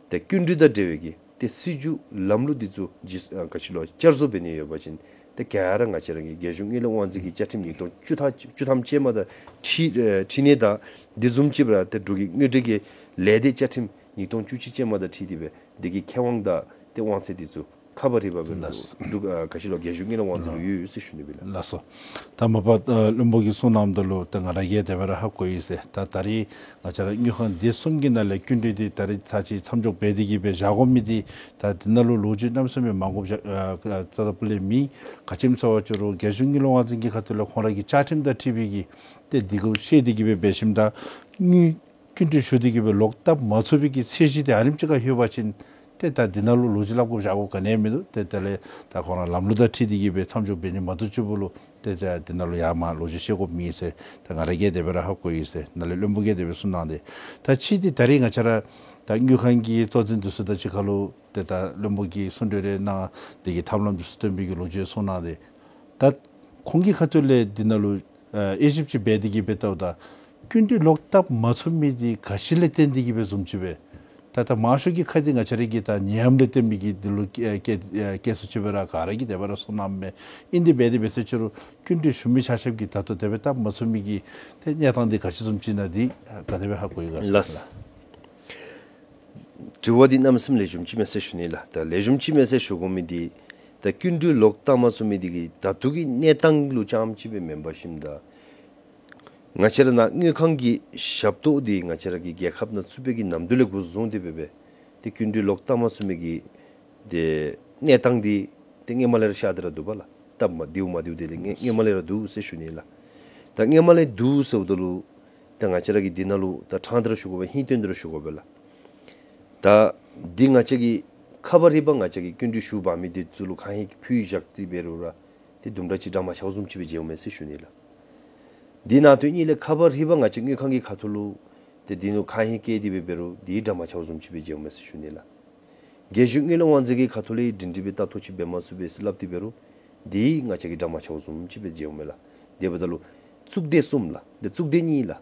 ཏེ་སྐྱིན་འགྲུལ་དང་འབྲེལ་བའི་གི་ཏེ་སྲིད་བྱུས་ལམ་ལུགས་འདི་ཚུ་ཇི་ཨ་ག་ཅི་ལོ་བསྐྱར་བཟོ་འབད་ནི་ཡོད་པ་ཅིན་ ཏེ་ག་ར་ང་བཅས་ར་གི་རྒྱལ་གཞུང་དངུལ་ལས་དབང་འཛིན་གྱི་བཅའ་ཁྲིམས་ཉིས་སྟོང་བཅུ་ཐམ་བཅུ་ཐམ་ཅན་མ་དང་འཁྲིལ་ཨེ་འཁྲིལ་ནི་དང་དེ་བཟུམ་ཅིག་སྦེ་ར་ཏེ་འབྲུག་གི་དངུལ་འབྲེལ་གྱི་ལས་སྡེ་བཅའ་ཁྲིམས་ཉིས་སྟོང་བཅུ་གཅིག་ཅན་མ་དང་འཁྲིལ་ཏེ་སྦེ་དེ་གི་ཁེ་དབང་དང་ཏེ་དབང་ཚད་དེ་ཚུ་ཁ་པར་རི་པ་སྦེ་ལགས། འབྲུག་ཨ་ག་ཅི་ལོ་རྒྱལ་གཞུང་དངུལ་ལས་དབང་འཛིན་ལུ་ཡོད་ཡོད་ཟེར་ཞུ་ནི་སྦེ་ལགས། ལགས་སོ། ད་མ་པ་ཨ་བློན་པོ་གིས་གསུངས་གནངམ་ད་ལུ་ཏེ་ང་ར་གིས་དེ་སྦེ་ར་ཧ་གོ་ཡི་ཟེར། ད་ད་རིས་ང་བཅས་ར་དངུལ་ཁང་དེ་གསུམ་གྱི་ནང་ལས་སྐྱིན་འགྲུལ་འདི་ད་རིས་ཚར་གཅིག་མཚམས་འཇོག་འབད་དེ་གིས་སྦེ་བཞག་དགོ་མི་འདི་ད་འདི་ནང་ལུ་ལོ་རྒྱུས་གནམ་མེད་ས་མེད་མང་དགོཔ་བཞག་ཨ་རྩ་དང་སྤུ་ལས་མེད། ག་ཅི་སྨོ་ཟེར་བ་ཅིན་རུང་རྒྱལ་གཞུང་དངུལ་ལས་དབང་འཛིན་གྱི་ཁ་ཐུག་ལས་ཁོང་ར་གི་བཅའ་ཁྲིམས་དང་འཁྲིལ་བའི་གི་ཏེ་འདི་གུ་བཤད་དེ་གིས་སྦེ་འབད་ཞིནམ་ད་དངུལ་སྐྱིན་འགྲུལ་ཞུ་སྟེ་གིས་སྦེ་ལོག་བཏབ་མ་ཚུགས་པའི་གི་ཚད་གཞི་དེ་ཨ་རིམ་ཅིག་ཁར་ལྷོད་པ་ཅིན་ཏེ་ད་འདི་ནང་ལུ་ལོ་རྒྱུས་སླབ་དགོཔ་བཞག་དགོཔ་ག་ནི་ཡང་མིན་འདུག། ཏེ་དེ་ལས་ད་ཁོང་ར་ལམ་ལུགས་དང་འཁྲིལ་ཏེ་གིས་སྦེ་མཚམས་འཇོག་འབད་ནི་མ་གཏོགས་གཅིག་པུ་ལུ་ཏེ་ད་འདི་ནང་ལུ་ཡར་མར་ལོ་རྒྱུས་བཤད་དགོཔ་མེད་ཟེར་ད་ང་ར་གིས་དེ་སྦེ་ར་ཧ་གོ་ཡི་ཟེར། ནཱ་ལས་བློན་པོ་གིས་དེ་སྦེ་གསུངས་གནང་སྟེ། ད་ཅི་འདི་ད་རིས་ང་བཅས་ར་ད་དངུལ་ཁང་གི་གཙོ་འཛིན་འདི་ཚུ་དང་གཅིག་ཁར་ལུ་ཏེ་ད་བློན་པོ་གིས་གསུང་གྲོས་རེ་གནང་དེ་གི་ཐབས་ལམ་འདི་ཚུ་སྟོན་པའི་གི་ལོ་རྒྱུས་གསུངས་གནང་སྟེ། ད་ཁོང་གི་ཁ་ཐུག་ལས་འདི་ནང་ལུ་ཨ་དབྱེ་ཞིབ་ཅིག་འབད་དེ་གིས་སྦེ་བལྟཝ་ད་སྐྱིན་འགྲུལ་ལོག་བཏབ་མ་ཚུགས་མི་འདི་ག་ཅི་ལས་བརྟེན་ཏེ་གིས་སྦེ་བཟུམ་ཅིག་སྦེ། ད་ད་མང་ཤོས་ཀྱི་ཁ་འདི་ང་བཅས་ར་གི་ད་ནད་ཡམས་ལས་བརྟེན་མི་གི་འདི་ལུ་སྐྱེ་སྐྱེ་སྐྱེ་སོ་ཅིག་སྦེ་ར་ག་ར་གིས་དེ་སྦེ་ར་གསུངས་གནངམ་མས། ཨིན་དེ་འབད་དེ་འབད་ཟེར་ཅི་རུང་སྐྱིན་འགྲུལ་ཞུ་མི་ཆ་ཁྱབ་ཀྱིས་ད་ལྟོ་དེ་སྦེ་བཏབ་མ་ཚུགས་མི་གི་ཏེ་གནས་སྟངས་འདི་ག་ཅི་བཟུམ་ཅིག་ཨིན་ན་འདི་ག་དེ་སྦེ་ཧ་གོ་ཡི་ག་ཟེར། ལགས། དྲི་བ་འདི་གནམ་མེད་ས་མེད་ལེགས་ཤོམ་ཅིག་མས་ཟེར་ཞུ་ནི་ལགས། ད་ལེགས་ཤོམ་ཅིག་མས་ཟེར་ཞུ་དགོ་མི་འདི་ད་སྐྱིན་འགྲུལ་ལོག་བཏབ་མ་ཚུགས་མི་འདི་གི་ད་ལྟོ་གི་གནས་སྟངས་ལུ་རྐྱངམ་ཅིག་སྦེ་མེན་པར་ཞིནམ་ད་ང་བཅས་ར་ནཱ་དངུལ་ཁང་གི་ཞབས་ཏོག་འདི་ང་བཅས་ར་གི་རྒྱལ་ཁབ་ནང་བཙུགས་པའི་གི་ནམ་དུས་ལས་འགོ་བཟུང་སྟེ་སྦེ་སྦེ་ཏེ་སྐྱིན་འགྲུལ་ལོག་བཏབ་མ་ཚུགས་མི་གི་ཏེ་གནས་སྟངས་འདི་ཏེ་སྔོན་མ་ལས་ར་ཤར་ཏེ་ར་འདུག་པ་ལགས། སྟབས་མ་བདེཝ་མ་བདེཝ་དེ་ལས་སྔོན་སྔོན་མ་ལས་ར་འདུག་ཟེར་ཞུ་ནི་ལགས། ད་སྔོན་མ་ལས་འདུག་ཟེརཝ་ད་ལུ་ད་ང་བཅས་ར་གིས་འདི་ནང་ལུ་ད་ཕྲང་སྟེ་ར་ཞུ་དགོ་པས། ཧིང་བཏོན་ཏེ་ར་ཞུ་དགོ་པས་ལགས། ད་འདི་ང་བཅས་ཀྱིས་ཁ་པར་རི་པ་ང་བཅས་ཀྱིས་སྐྱིན་འགྲུལ་ཞུ་འབག་མི་འདི་ཚུ་ལུ་ཁ་ཧེང་ཕུལ་བཞག་སྟེ་འབད་རུང་ར་ཏེ་དུམ་གྲ་ཅིག་འདྲ་མ་ཆགསཔ་བཟུམ་ཅིག་སྦེ་མཇལཝ་མས་ཟེར་ཞུ་ནི་ལགས། འདི་ནང་དོན་གཉིས་ལས་ཁ་པར་རི་པ་ང་བཅས་དངུལ་ཁང་གི་ཁ་ཐུག་ལུ་ཏེ་འདི་ནང་ཁ་ཧེང་བཀལ་ཏེ་སྦེ་འབད་རུང་འདི་འདྲ་མ་ཆགསཔ་བཟུམ་ཅིག་སྦེ་མཇལཝ་མས་ཟེར་ཞུ་ནི་ལགས། རྒྱལ་གཞུང་དངུལ་ལས་དབང་འཛིན་གྱི་ཁ་ཐུག་ལས་སྒྲིང་སྒྲི་སྦེ་ལྟ་རྟོག་ཅིག་འབད་མ་ཚུགས་པས་ཟེར་སླབ་སྟེ་འབད་རུང་འདི་ང་བཅས་ཀྱིས་འདྲ་མ་ཆགསཔ་བཟུམ་ཅིག་སྦེ་མཇལཝ་མས་ལགས། དེ་འབདཝ་ད་ལུ་གཙུག་སྡེ་གསུམ་ལགས། ཏེ་གཙུག་སྡེ་གཉིས་ལགས།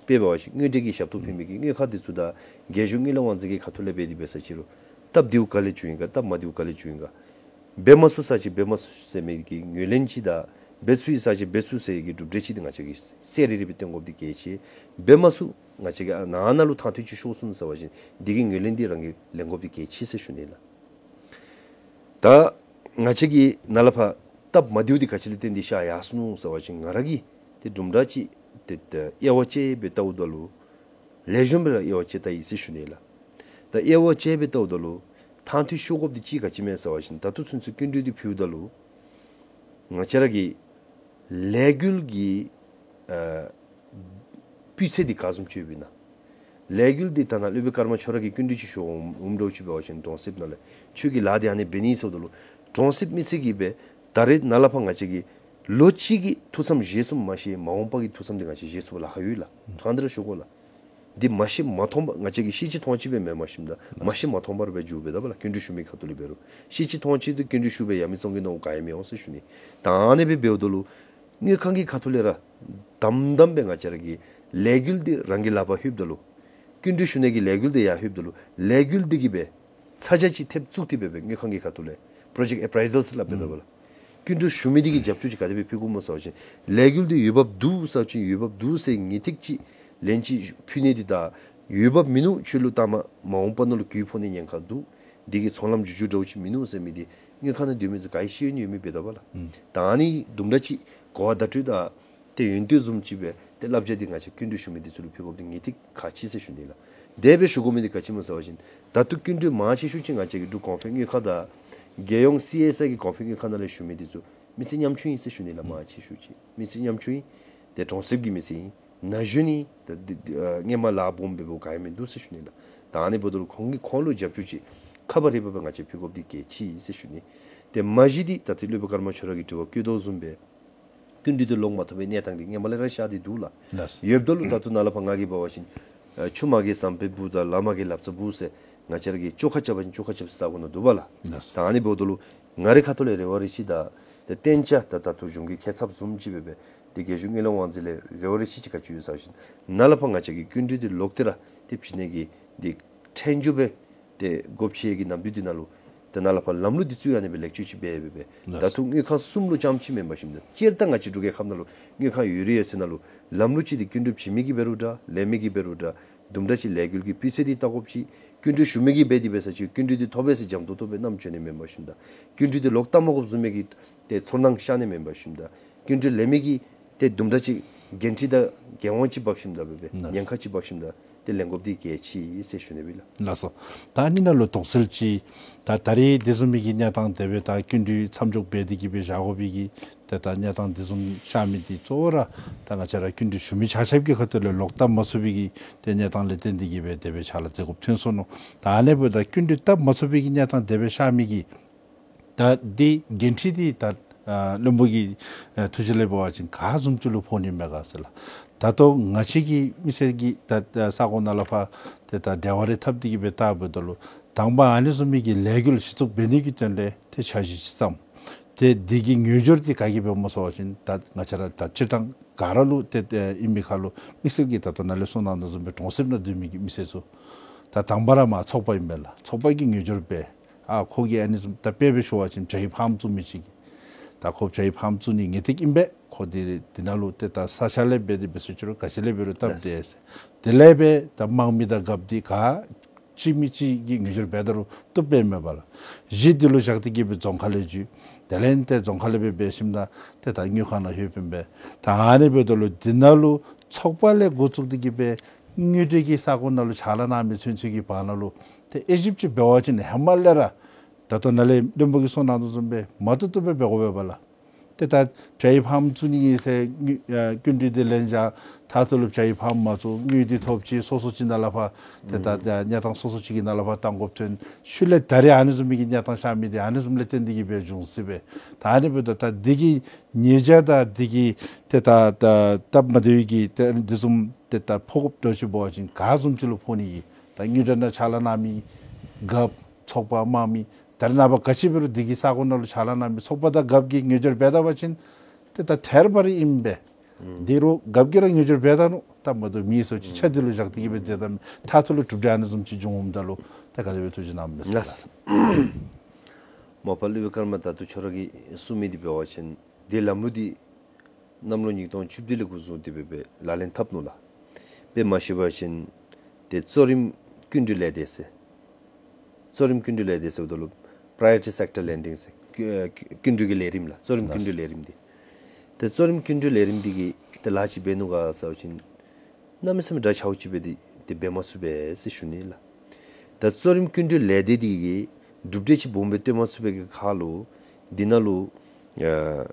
དཔེ་འབད་བ་ཅིན་དངུལ་འབྲེལ་གྱི་ཞབས་ཏོག་ཕུལ་མི་གི་དངུལ་ཁང་འདི་ཚུ་དང་རྒྱལ་གཞུང་དངུལ་ལས་དབང་འཛིན་གྱི་ཁ་ཐུག་ལས་འབད་དེ་འབད་ས་ཅི་རུང་སྟབས་བདེཝ་ག་ལས་བྱུང་ཡི་ག་སྟབས་མ་བདེཝ་ག་ལས་བྱུང་ཡི་ག། འབད་མ་ཚུགས་ས་ཅིག་འབད་མ་ཚུགས་ཟེར་མི་གི་ངོས་ལེན་ཅིག་དང་འབད་ཚུགས་ཡི་ས་ཅིག་འབད་ཚུགས་ཟེར་གྱི་གྲུབ་འབྲས་ཅིག་འདི་ང་བཅས་ཀྱིས་གསལ་རི་རི་སྦེ་སྟོན་དགོཔ་འདི་གལ་ཆེ། འབད་མ་ཚུགས་ང་བཅས་ཀྱིས་ཨ་ནཱ་ནཱ་ལུ་ཐང་ཐུང་ཅིག་ཤོར་སོང་ཟེར་བ་ཅིན་འདི་གི་ངོས་ལེན་འདི་རང་གིས་ལེན་དགོཔ་འདི་གལ་ཆེ་ཟེར་ཞུ་ནི་ལགས། ད་ང་བཅས་ཀྱིས་ནཱ་ལས་ཕར་སྟབས་མ་བདེཝ་འདི་ག་ཅི་ལས་བརྟེན་ཏེ་ཤར་ཡར་སོ་ནུག་ཟེར་བ་ཅིན་ང་ར་གིས་ཏེ་དུམ་གྲ་ཅིག་ཏེ་ཏེ་དབྱེ་བ་དཔྱད་སྦེ་བལྟཝ་ད་ལུ་ལེགས་ཤོམ་སྦེ་ར་དབྱེ་བ་དཔྱད་བལྟ་ཡི་ཟེར་ཞུ་ནི་ལགས། ད་དབྱེ་བ་དཔྱད་སྦེ་བལྟཝ་ད་ལུ་ཐང་ཐུང་ཤོར་དགོཔ་འདི་ཅིག་ག་ཅི་མས་ཟེར་བ་ཅིན་ད་ལྟོ་ཚུན་ཚོད་སྐྱིན་འགྲུལ་འདི་ཕུལཝ་ད་ལུ་ང་བཅས་ར་གི་ལས་འགུལ་གྱི་ཨ་སྤུས་ཚད་འདི་ག་བཟུམ་ཅིག་ཡོདཔ་ཨིན་ན། ལས་འགུལ་འདི་ཐ་ན་སློབ་དཔོན་ཀརྨ་ཁྱོད་ར་གིས་སྐྱིན་འགྲུལ་ཅིག་ཞུ་འོང་འོངམ་འདྲཝ་ཅིག་འབད་བ་ཅིན་གྲོང་གསེབ་ནང་ལས་ཁྱོད་ཀྱིས་ལཱ་འདི་ཨ་ནི་འབད་ནི་ཟེརཝ་ད་ལུ་གྲོང་གསེབ་མི་སེར་གྱིས་སྦེ་ད་རེས་ནཱ་ལས་ཕར་ང་བཅས་ཀྱིས་ལོ་གཅིག་གི་ཐུགས་བསམ་བཞེས་ཚུགསཔ་མ་གཞི་མ་འོངས་པ་གི་ཐུགས་བསམ་འདི་ང་བཅས་བཞེས་ཚུགསཔ་ལཱ་ཁག་ཡོད་ལགས། ཕྲང་སྟེ་ར་ཞུ་དགོ་ལགས། འདི་མ་ཤེས་མ་མཐོང་པར་ང་བཅས་ཀྱིས་ཤེས་ཅི་མཐོང་ཅི་སྦེ་མེན་པར་ཞིནམ་ད་མ་ཤེས་མ་མཐོང་པར་སྦེ་འགྱོ་སྦེ་ད་པ་ལགས། སྐྱིན་འགྲུལ་ཞུ་མི་ཁ་ཐུག་ལས་འབད་རུང་ཤེས་ཅི་མཐོང་ཅི་ཏེ་སྐྱིན་འགྲུལ་ཞུ་སྦེ་ཡ་མེད་བཙོང་གེ་མནོཝ་ག་ཡང་མི་འོང་ཟེར་ཞུ་ནི། ད་ཨ་ནི་སྦེ་འབདཝ་ད་ལུ་དངུལ་ཁང་གི་ཁ་ཐུག་ལས་ར་དམ་དམ་སྦེ་ང་བཅས་ར་གི་ལས་འགུལ་འདི་རང་གི་ལག་པར་ལྷོདཔ་ད་ལུ་སྐྱིན་འགྲུལ་ཞུ་ནི་གི་ལས་འགུལ་འདི་ཡར་ལྷོདཔ་ད་ལུ་ལས་འགུལ་འདི་གིས་སྦེ་ཚ་གྱང་ཅིག་ཐེབས་བཙུགས་ཏེ་སྦེ་སྦེ་དངུལ་ཁང་གི་ཁ་ཐུག་ལས་project appraisal ཟེར་སླབ་སྦེ་ད་པ་ལགས། སྐྱིན་འགྲུལ་ཞུ་མི་འདི་གིས་རྒྱབ་སྐྱོར་ཅིག་ག་དེ་སྦེ་ཕུལ་དགོཔ་སྨོ་ཟེར་བ་ཅིན་ལས་འགུལ་འདི་འོས་འབབ་འདུག་ཟེར་བ་ཅིན་འོས་འབབ་འདུག་ཟེར་ངེས་ཏིག་ཅིག་ལན་ཅིག་ཕུལ་ནི་འདི་དང་འོས་འབབ་མིན་ནུག་ཁྱོད་ལུ་ལྟ་མ་མ་འོངས་པ་ནང་ལུ་གྱོང་ཕོག་ནི་ཉེན་ཁ་འདུག། འདི་གི་ཚོང་ལམ་འགྱུར་འགྱུར་འདྲཝ་ཅིག་མིན་ནུག་ཟེར་མི་འདི་དངུལ་ཁང་ནང་སྡོད་མི་ཚུ་ག་ཡང་ཤེས་ཡོན་ཡོད་མི་འབད་ད་པ་ལགས། ཨུམ། ད་ཨ་ནི་དུམ་གྲ་ཅིག་གོ་བ་བརྡ་སྤྲོད་དང་ཏེ་ཡོན་ཏན་བཟུམ་ཅིག་སྦེ་ཏེ་བསླབ་བྱ་འདི་ང་བཅས་སྐྱིན་འགྲུལ་ཞུ་མི་འདི་ཚུ་ལུ་ཕུལ་དགོཔ་འདི་ངེས་ཏིག་ཁག་ཆེ་ཟེར་ཞུ་ནི་ལགས། དེ་སྦེ་ཞུ་དགོ་མི་འདི་ག་ཅི་སྨོ་ཟེར་བ་ཅིན་ད་ལྟོ་སྐྱིན་འགྲུལ་མང་ཆེ་ཤོས་ཅིག་ང་བཅས་ཀྱི་འབྲུག་གོང་འཕེལ་དངུལ་ཁང་དང་རྒྱལ་ཡོངས་སི་ཨེསི་ཨའི་གི་གོང་འཕེལ་དངུལ་ཁང་ནང་ལས་ཞུ་མི་འདི་ཚུ་མི་སེར་ཉམ་ཆུང་ཨིན་ཟེར་ཞུ་ནི་ལགས། མང་ཆེ་ཤོས་ཅིག་མི་སེར་ཉམ་ཆུང་ཨིན། ཏེ་གྲོང་གསེབ་ཀྱི་མི་སེར་ཨིན། ན་གཞོན་ཨིན། ད་འདི་འདི་ཨ་སྔོན་མ་ལཱ་སྦོམ་འབད་འབདཝ་ག་ཡང་མིན་འདུག་ཟེར་ཞུ་ནི་ལགས། ད་ཨ་ནི་འབདཝ་ད་ལུ་ཁོང་གིས་ཁོང་ལུ་རྒྱབ་སྐྱོར་ཅིག་ཁ་པར་རི་པ་སྦེ་ང་བཅས་ཕུལ་དགོཔ་འདི་གལ་ཆེ་ཨིན་ཟེར་ཞུ་ནི། ཏེ་མ་གཞི་འདི་ད་ལྟོ་སློབ་དཔོན་ཀརྨ་ཁྱོད་ར་གིས་དྲི་བ་བཀོད་དོ་བཟུམ་སྦེ་སྐྱིན་འགྲུལ་འདི་ལོག་མ་ཐོབ་པའི་གནས་སྟངས་འདི་སྔོན་མ་ལས་ར་ཤར་ཏེ་འདུག་ལགས། ལགས། ཡོདཔ་ད་ལུ་ད་ལྟོ་ནཱ་ལས་ཕར་ང་གིས་འབད་བ་ཅིན་ཨ་ཆུ་མ་གིས་ཟམ་པ་འབུ་དང་ལ་མ་གིས་ལབ་རྩྭ་འབུ་ཟེར་ང་བཅས་ར་གིས་བཅོ་ཁ་རྐྱབ་པ་ཅིན་བཅོ་ཁ་རྐྱབ་ས་ས་གོ་ནང་འདུག་པ་ལགས། ལགས། ད་ཨ་ནི་འབདཝ་ད་ལུ་ང་རའི་ཁ་ཐུག་ལས་རེ་བ་རེ་ཆེ་དང་ཏེ་བསྟན་བྱ་ད་ད་ལྟོ་གཞུང་གི་ཁེ་ཚབ་བཟུམ་ཅིག་སྦེ་སྦེ་ཏེ་རྒྱལ་གཞུང་དངུལ་ལས་དབང་འཛིན་ལས་རེ་བ་རེ་ཆེ་ཅིག་ག་ཅིག་ཡོད་ཟེར་བ་ཅིན་ནཱ་ལས་ཕར་ང་བཅས་ཀྱི་སྐྱིན་འགྲུལ་འདི་ལོག་སྟེ་ར་ཏེ་བྱིན་ནི་གི་འདི་ཕྲན་བཅོས་སྦེ་ཏེ་སྒོ་ཕྱེ་གི་ནམ་དུས་འདི་ནང་ལུ་ དེ་ནང་ལས་ཕར་ལམ་ལུགས་འདི་ཚུ་ཡང་ཨ་ནི་སྦེ་ལེགས་བཅོས་ཅིག་འབད་འབད་འབད། ལགས། ད་ལྟོ་དངུལ་ཁང་གསུམ་ལུ་རྐྱངམ་ཅིག་མེན་པར་ཞིནམ་ད་སྤྱིར་བཏང་ང་བཅས་འབྲུག་རྒྱལ་ཁབ་ནང་ལུ་དངུལ་ཁང་ཡོད་རིགས་ཡོད་ཚད་ནང་ལུ་ལམ་ལུགས་ཅིག་འདི་སྐྱིན་འགྲུལ་བྱིན་མི་གིས་འབད་རུང་འདྲ་ལེན་མི་གིས་འབད་རུང་འདྲ་དུམ་གྲ་ཅིག་ལས་འགུལ་གྱི་སྤུས་ཚད་འདི་བལྟ་དགོཔ་ཅིག། སྐྱིན་འགྲུལ་ཞུ་མི་གིས་འབད་དེ་འབད་ས་ཅིག་སྐྱིན་འགྲུལ་འདི་ཐོབ་པས་ཟེར་འཇམ་ཏོང་ཏོ་སྦེ་བསྣམ་བྱོན་ནི་མེན་པར་ཞིནམ་ད་སྐྱིན་འགྲུལ་འདི་ལོག་བལྟ་མ་དགོཔ་བཟུམ་མའི་གི་ཏེ་ཚོར་སྣང་ཤར་ནི་མེན་པར་ཞིནམ་ད་སྐྱིན་འགྲུལ་ལེན་མི་གིས་ཏེ་དུམ་གྲ་ཅིག་འགན་འཁྲི་དང་འགན་དབང་ཅིག་འབག་ཞིནམ་ད་འབད་འབད་ལགས། ཉེན་ཁ་ཅིག་འབག་ཞིནམ་ད་ཏེ་ལེན་དགོཔ་འདི་གལ་ཆེ་ཟེར་ཞུ་ནི་ཨིན་ལགས། ལགས་སོ། ད་ཨ་ནི་ནང་ལུ་དོགས་སེལ་ཅིག། ད་ད་རེས་དེ་བཟུམ་མའི་གི་གནས་སྟངས་དེ་སྦེ་ད་སྐྱིན་འགྲུལ་མཚམས་འཇོག་འབད་དེ་གི་སྦེ་བཞག་དགོ་པའི་གི་ཏེ་ད་གནས་སྟངས་དེ་བཟུམ་ཤར་མི་འདི་གཙོ་བོ་ར་ད་ང་བཅས་ར་སྐྱིན་འགྲུལ་ཞུ་མི་ཆ་ཁྱབ་ཀྱི་ཁ་ཐུག་ལས་ལོག་བལྟ་མ་ཚུགས་པའི་གི་ཏེ་གནས་སྟངས་ལས་བརྟེན་ཏེ་གི་སྦེ་དེ་སྦེ་ཕྱག་ལཱ་མཛད་དགོཔ་ཐོན་སོ་ནུག། ད་ཨ་ནི་འབདཝ་ད་སྐྱིན་འགྲུལ་བལྟ་མ་ཚུགས་པའི་གི་གནས་སྟངས་དེ་སྦེ་ཤར་མི་གི་ད་འདི་འགན་འཁྲི་འདི་ད་ཨ་བློན་པོ་གི་ཨ་ཐུགས་བཞེད་ལས་འབད་བ་ཅིན་ག་བཟུམ་ཅིག་ལུ་ཕོག་ནི་མས་ག་ཟེར་ལགས། ད་ལྟོ་ང་བཅས་ཀྱི་མི་སེར་གྱི་ད་ཨ་ས་གོ་ནང་ལས་ཕར་ཏེ་ད་འབྲེལ་བ་རེ་འཐབ་སྟེ་གི་སྦེ་བལྟ་འབདཝ་ད་ལུ་དང་པ་ཨ་ནི་བཟུམ་མའི་གི་ལས་འགུལ་གཞི་བཙུགས་འབད་ནི་གི་དོན་ལས་ཏེ་འཆར་གཞི་ཅིག་བརྩམས། ཏེ་འདི་གི་ངོས་སྦྱོར་འདི་ག་གིས་འབདཝ་སྨོ་ཟེར་བ་ཅིན་ད་ང་བཅས་ར་ད་སྤྱིར་བཏང་ག་ར་ལུ་ཏེ་ཏེ་ཨིན་པའི་ཁར་ལུ་དམིགས་བསལ་གྱིས་ད་ལྟོ་ནཱ་ལས་གསུངས་གནང་དོ་བཟུམ་སྦེ་གྲོང་གསེབ་ནང་སྡོད་མི་གི་མི་སེར་ཚུ་ད་དང་པ་ར་མར་ཚོགས་པ་ཨིན་པས་ལགས། ཚོགས་པ་གིས་ངོས་སྦྱོར་འབད། ཨ་ཁོ་གིས་ཨ་ནི་བཟུམ་ད་དཔེ་སྦེ་ཞུ་བ་ཅིན་བྱ་ཡི་ཕཱམ་བཙུགས་མི་ཅིག་གིས་ད་ཁོ་བྱ་ཡི་ཕཱམ་བཙུགས་ནི་ངེས་ཏིག་ཨིན་པས། ཁོ་འདི་འདི་ནང་ལུ་ཏེ་ད་ས་ཆ་ལས་འབད་དེ་འབད་ཟེར་ཅི་རུང་ག་ཅི་ལས་འབད་རུང་སྟབས་བདེ་ཟེར། དེ་ལས་འབད་ད་དམངས་མི་དང་རྒཔོ་འདི་ག་ཅིག་མི་ཅིག་གིས་ངོས་སྦྱོར་འབད་ད་རུང་བཏུབ་པས་མེན་པ་ལགས། གཞི་འདི་ལུ་བཞག་སྟེ་གི་སྦེ་རྫོང་ཁག་ལས་འཇུ། དེ་ལས་ཏེ་རྫོང་ཁག་ལས་འབད་འབད་ཞིནམ་ད་ཏེ་ད་དངུལ་ཁང་ནང་ལྷོད་པས་པས། ད་ཨ་ནི་འབདཝ་ད་ལུ་འདི་ནང་ལུ་ཚོགས་པ་ལས་འགོ་བཙུགས་ཏེ་གི་སྦེ་དངུལ་འབྲེལ་གྱི་ས་གོ་ནང་ལུ་ཕྱག་ལཱ་གནང་མི་ཚུན་ཚོད་ཀྱི་བར་ན་ལུ་ཏེ་དབྱེ་ཞིབ་ཅིག་འབད་བ་ཅིན་ཧེ་མ་ལས་ར་ད་ལྟོ་ནཱ་ལས་བློན་པོ་གིས་གསུངས་གནང་དོ་བཟུམ་སྦེ་མ་བཏུབ་བཏུབ་སྦེ་འབད་དགོ་པས་པ་ལགས། ཏེ་ད་བྱ་ཡི་ཕཱམ་བཙུགས་ནི་ཨིན་ཟེར་དངུལ་ཨ་སྐྱིན་འགྲུལ་འདི་ལེན་བཞག། མཐའ་ཐུག་ལུ་བྱ་ཡི་ཕཱམ་མ་བཙུགས། དངུལ་འདི་ཐོབ་ཅི། སོ་སོ་ཅིག་ནང་ལས་ཕར་ཏེ་ད་ཨུམ་ད་གནས་སྟངས་སོ་སོ་ཅིག་གི་ནང་ལས་ཕར་གཏང་དགོཔ་ཐོན། ཤུལ་ལས་ད་རེས་ཨ་ནི་བཟུམ་མའི་གི་གནས་སྟངས་ཤར་མི་འདི་ཨ་ནི་བཟུམ་ལས་བརྟེན་ཏེ་གི་སྦེ་བྱུང་སྲིད་པས། ད་ཨ་ནི་འབདཝ་ད་ད་འདི་གི་ཉེས་བྱ་དང་འདི་གི་ཏེ་ད་ད་སྟབས་མ་བདེ་བའི་གི་ཏེ་འདི་བཟུམ་ཏེ་ད་ཕོག་དགོཔ་འདྲཝ་ཅིག་འབད་བ་ཅིན་ག་བཟུམ་ཅིག་ལུ་ཕོག་ནི་གི། ད་དངུལ་འབྲེལ་ནང་ཕྱག་ལཱ་གནང་མི་རྒཔོ་ཚོགས་པ་དམངས་མི་ད་རེས་ནངས་པ་ག་ཅི་འབད་རུང་འདི་གི་ས་གོ་ནང་ལུ་ཕྱག་ལཱ་གནང་མི་ཚོགས་པ་དང་རྒཔོ་གིས་ངོས་སྦྱོར་འབད་ད་པ་ཅིན་ཏེ་ད་ཐད་རི་བ་རི་ཨིན་པས། ཨུམ་འདི་རུང་རྒཔོ་གིས་ར་ངོས་སྦྱོར་འབད་ད་ནུག། ད་མ་བཏུབ་མི་སོ་ཅིག་ཨུམ་ཆ་འདི་ལུ་བཞག་སྟེ་གི་སྦེ་མཛད་ད་མི་མཐའ་ཐུག་ལུ་གྲུབ་འབྲས་ཨ་ནི་བཟུམ་ཅིག་འབྱུང་འོངམ་ད་ལུ་ད་ག་དེ་སྦེ་ཐུགས་བཞེད་གནངམ་མས་ལགས། མ་པ་ལུ་བའི་ཀརྨ་ད་ལྟོ་ཁྱོད་ར་གིས་གསུངས་མི་འདི་འབད་བ་ཅིན་ཏེ་ལམ་ལུགས་འདི་གནམ་ལོ་ཉིས་སྟོང་བཅུ་བདུན་ལས་འགོ་བཟུང་སྟེ་སྦེ་སྦེ་ལག་ལེན་འཐབ་ནུག་ལགས། དཔེ་མ་ཤེས་པ་ཅིན་ཏེ་གཙོ་རིམ་སྐྱིན་འགྲུལ་ལས་སྡེ་ཟེར། གཙོ་རིམ་སྐྱིན་འགྲུལ་ལས་སྡེ་ཟེརཝ་ད་ལུ་Priority Sector Lending ཟེར་སྐྱི་སྐྱིན་འགྲུལ་གྱི་ལས་རིམ་ལགས། གཙོ་རིམ་སྐྱིན་འགྲུལ་ལས་རིམ་འདི། ཏེ་གཙོ་རིམ་སྐྱིན་འགྲུལ་ལས་རིམ་འདི་གིས་ཏེ་ལཱ་ཅིག་འབད་ནུག་ག་ཟེར་བ་ཅིན་གནམ་མེད་ས་མེད་དྲག་ཤོས་ཅིག་སྦེ་འདི་ཏེ་འབད་མ་ཚུགས་པས་ཟེར་ཞུ་ནི་ལགས། ད་གཙོ་རིམ་སྐྱིན་འགྲུལ་ལས་སྡེ་འདི་གིས་གྲུབ་འབྲས་ཅིག་སྦོམ་སྦེ་སྟོན་མ་ཚུགས་པའི་གི་ཁར་ལུ་འདི་ནང་ལུ་ཨ་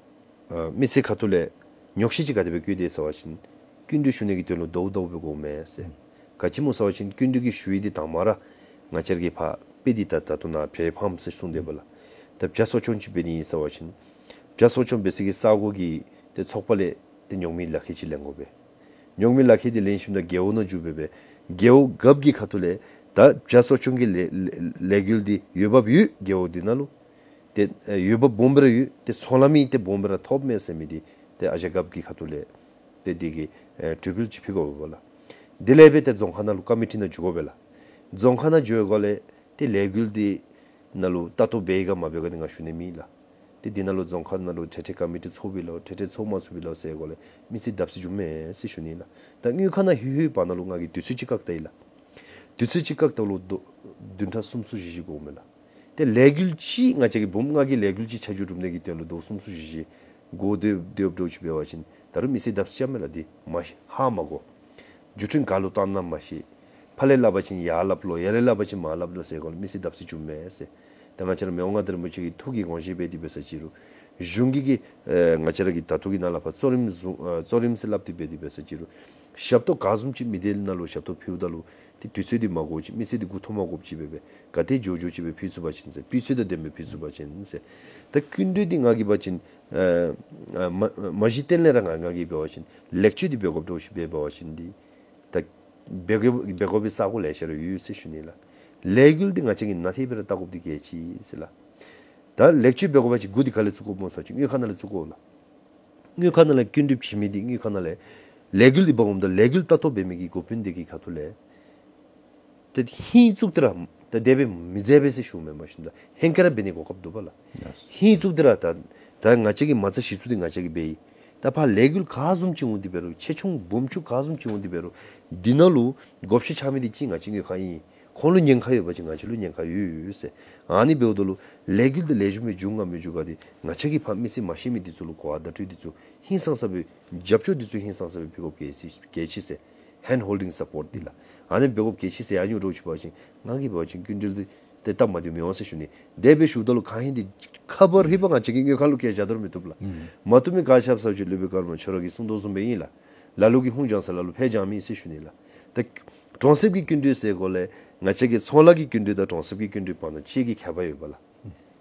ཨ་མི་སེར་ཁ་ཐུག་ལས་ཉོགས་བཤད་ཅིག་ག་དེ་སྦེ་བཀོད་དེས་ཟེར་བ་ཅིན་སྐྱིན་འགྲུལ་ཞུ་ནི་གི་དོན་ལུ་དོག་དོག་སྦེ་དགོ་མས་ཟེར། ག་ཅི་སྨོ་ཟེར་བ་ཅིན་སྐྱིན་འགྲུལ་གྱི་ཞུ་ཡིག་འདི་དང་པ་ར་ང་བཅས་ར་གི་ཕར་དཔེ་འདི་ད་ད་ལྟོ་ནཱ་བྱ་ཡི་ཕཱམ་ཟེར་གསུངས་དེས་པ་ལགས། ད་བྱ་གསོ་སྐྱོང་ཅིག་འབད་ནི་ཨིན་ཟེར་བ་ཅིན་བྱ་གསོ་སྐྱོང་འབད་ས་གི་ས་གོ་གི་ཏེ་ཚོགས་པ་ལས་ཏེ་ཉོག་མེད་ལག་ཁྱེར་ཅིག་ལེན་དགོ་པས། ཉོག་མེད་ལག་ཁྱེར་འདི་ལེན་ཞིནམ་ད་རྒེད་འོག་ནང་འགྱོ་སྦེ་སྦེ་རྒེད་འོག་རྒཔོ་གི་ཁ་ཐུག་ལས་ད་བྱ་གསོ་སྐྱོང་གི་ལས་ལས་ལས་འགུལ་འདི་འོས་འབབ་ཡོད། རྒེད་འོག་འདི་ནང་ལུ་ཏེ་ཨེ་འོས་འབབ་སྦོམ་སྦེ་ར་ཡོད། ཏེ་ཚོང་ལམ་ཡང་ཏེ་སྦོམ་སྦེ་ར་ཐོབ་མས་ཟེར་མི་འདི་ཏེ་ཨ་ཞང་རྒཔོ་གི་ཁ་ཐུག་ལས་ཏེ་འདི་གི་ཨེ་གྲོས་འབུལ་ཅིག་ཕུལ་དགོ་པས་ལགས། དེ་ལས་འབད་ཏེ་རྫོང་ཁག་ནང་ལུ་ཀོ་མི་ཊི་ནང་འགྱོ་དགོ་པས་ལགས། རྫོང་ཁག་ནང་འགྱོ་བའི་སྒང་ལས་ཏེ་ལས་འགུལ་འདི་ནང་ལུ་ལྟ་རྟོག་འབད་ཡི་ག་མ་འབད་ག་འདི་ང་ཞུ་ནི་མེད་ལགས། ཏེ་འདི་ནང་ལུ་རྫོང་ཁག་ནང་ལུ་འཕྲལ་འཕྲལ་ཀོ་མི་ཊི་ཚོགས་པས་ལོ། འཕྲལ་འཕྲལ་ཚོགས་མ་ཚུགས་པས་ལོ་ཟེར་སྒང་ལས་མི་སེར་བརྡབ་གསིག་འབྱུངམ་མས་ཟེར་ཞུ་ནི་ལགས། ད་དངུལ་ཁང་ནང་ལྷོད་ལྷོད་བར་ན་ལུ་ང་གིས་དུས་ཚོད་ཅིག་བཀག་ད་ཡི་ལགས། དུས་ཚོད་ཅིག་བཀག་ད་ལུ་བདུན་ཕྲག་གསུམ་ཚུ་བཞི་བཞི་དགོ་མས་ལགས། ཏེ་ལས་འགུལ་ཅིག་ང་བཅས་ཀྱི་འབུམ་ལྔ་གི་ལས་འགུལ་ཅིག་ཆ་འཇོག་གྲུབ་ནི་གི་དོན་ལུ་ཟླཝ་གསུམ་ཚུ་བཞི་བཞི་དགོ་དེ་དེ་འདྲཝ་ཅིག་འབད་བ་ཅིན་ད་རུང་མི་སེར་བརྡབ་གསིག་འབྱུངམ་མས་ལགས། འདི་མ་ཧ་མ་གོ། བརྒྱུད་འཕྲིན་ག་ལུ་བཏང་ན་མ་ཤེས། ཕར་ལས་སླབ་པ་ཅིན་ཡར་སླབ་ལོ། ཡར་ལས་སླབ་པ་ཅིན་མར་སླབ་ལོ་ཟེར་སྒང་ལས་མི་སེར་བརྡབ་གསིག་འབྱུངམ་མས་ཟེར། ད་ང་བཅས་ར་མི་དབང་མངའ་བདག་རིན་པོ་ཆེ་གི་ཐུགས་ཀྱི་དགོངས་བཞེད་འབད་དེ་འབད་ས་ཅིག་རུང་གཞུང་གི་གི་ཨེ་ང་བཅས་ར་གི་ད་ལྟོ་གི་ནང་ལས་ཕར་གཙོ་རིམ་བཟུང་ཨེ་གཙོ་རིམ་ཟེར་སླབ་སྟེ་འབད་དེ་འབད་ས་ཅིག་རུང་ཞབས་ཏོག་ག་བཟུམ་ཅིག་མི་སྡེ་ནང་ལུ་ཞབས་ཏོག་ཕུལཝ་ད་ལུ་ཏེ་དུས་ཚོད་འདི་མ་འགོརཝ་ཅིག་མི་སེར་འདི་མགུ་འཐོམ་མ་དགོཔ་ཅིག་སྦེ་སྦེ་ག་དེ་མགྱོགས་མགྱོགས་ཅིག་སྦེ་ཕུལ་ཚུགས་པ་ཅིན་ཟེར། སྤུས་ཚད་དང་ལྡནམ་སྦེ་ཕུལ་ཚུགས་པ་ཅིན་ཟེར། ད་སྐྱིན་འགྲུལ་འདི་ང་གིས་འབད་བ་ཅིན་ཨེ་ཨེ་མ་མ་གཞི་གཏན་ལས་ར་ང་ང་གིས་འབད་བ་ཅིན་ལེགས་བཅོས་འདི་འབད་དགོཔ་འདྲཝ་ཅིག་འབད་འབད་བ་ཅིན་འདི་ད་འབད་དགོ་འབད་དགོ་པའི་ས་གོ་ལེ་ཤ་ར་ཡོད་ཟེར་ཞུ་ནི་ལགས། ལས་འགུལ་འདི་ང་བཅས་ཀྱིས་ནན་ཏན་སྦེ་ར་བལྟ་དགོཔ་འདི་གལ་ཆེ་ཟེར་ལགས། ད་ལེགས་བཅོས་འབད་དགོ་པ་ཅིན་འགོ་འདི་ག་ལས་བཙུགས་དགོཔ་སྨོ་ཟེར་བ་ཅིན་དངུལ་ཁང་ནང་ལས་བཙུགས་དགོ་ལགས། དངུལ་ཁང་ནང་ལས་སྐྱིན་འགྲུལ་བྱིན་མི་འདི་དངུལ་ཁང་ནང་ལས་ལས་འགུལ་འདི་འབག་འོངམ་ད་ལས་འགུལ་ལྟ་རྟོག་འབད་མི་གི་འགོ་དཔོན་འདི་གི་ཁ་ཐུག་ལས་ཏེ་ཧིང་བཙུགས་ཏེ་ར་ ད་དེ་སྦེ་མི་མཛད་པས་ཟེར་ཞུཝ་མེན་མ་གཞི་ད་ཧེང་སྐལ་ར་འབད་ནི་གོ་སྐབས་འདུག་པ་ལགས། ཧིང་བཙུགས་ཏེ་ར་ད་ད་ང་བཅས་ཀྱིས་མ་རྩ་གཞི་བཙུགས་ཏེ་ང་བཅས་ཀྱིས་འབད་ཡི། ད་ཕར་ལས་འགུལ་ག་བཟུམ་ཅིག་འོང་སྟེ་འབད་རུང་ཆེ་ཆུང་སྦོམ་ཆུང་ག་བཟུམ་ཅིག་འོང་སྟེ་འབད་རུང་འདི་ནང་ལུ་བགོ་བཤའ་རྐྱབ་མི་འདི་གཅིག་ང་བཅས་དངུལ་ཁང་ཨིན། ཁོང་ལུ་ཉེན་ཁ་ཡོད་པ་ཅིན་ང་བཅས་ལུ་ཉེན་ཁ་ཡོད་ཡོད་ཟེར། ཨ་ནི་འབདཝ་ད་ལུ་ལས་འགུལ་འདི་ལེགས་ཤོམ་སྦེ་འགྱོ་ག་མི་འགྱོ་ག་འདི་ང་བཅས་ཀྱིས་ཕར་མི་སེར་མ་ཤེས་མི་འདི་ཚུ་ལུ་གོ་བ་བརྡ་སྤྲོད་འདི་ཚུ་ཧིང་སངས་ས་སྦེ་རྒྱབ་སྐྱོར་འདི་ཚུ་ཧིང་སངས་ས་སྦེ་འབད་དགོཔ་གལ་ཆེ་གལ་ཆེ་ཟེར། ཧེནཌ་ཧོལ་ཌིང་སཔོརཊ་འདི་ལགས། ཨ་ནི་འབད་དགོཔ་གལ་ཆེ་ཟེར། ཡང་ཡོད་འདྲཝ་ཅིག་འབད་བ་ཅིན་ང་གིས་འབད་བ་ཅིན་སྐྱིན་འགྲུལ་འདི་ཏེ་སྟབས་མ་བདེཝ་མི་འོང་ཟེར་ཞུ་ནི། དེ་སྦེ་ཞུཝ་ད་ལུ་ག་ཧིང་འདི་ཁ་པར་ཧེ་མ་ང་བཅས་ཀྱི་དངུལ་ཁང་ལུ་བཀལ་བཞག་ད་རུང་མི་བཏུབ་ལགས། མ་བཏུབ་མི་ག་ཅི་འབད་ཟེར་བ་ཅིན་སློབ་དཔོན་ཀརྨ་ཁྱོད་ར་གིས་གསུང་དོ་བཟུམ་སྦེ་ཨིན་ལགས། ལ་ལུ་གིས་ཧཱུྃ་སྦྱང་ས་ལ་ལུ་ཕར་སྦྱང་མི་ཟེར་ཞུ་ནི་ལགས། ད་གྲོང་གསེབ་ཀྱི་སྐྱིན་འགྲུལ་ཟེར་སྒང་ལས་ང་བཅས་ཀྱི་ཚོང་ལཱ་གི་སྐྱིན་འགྲུལ་དང་གྲོང་གསེབ་ཀྱི་སྐྱིན་འགྲུལ་བར་ན་ཅིག་གི་ཁྱད་པར་ཡོད་པ་ལགས།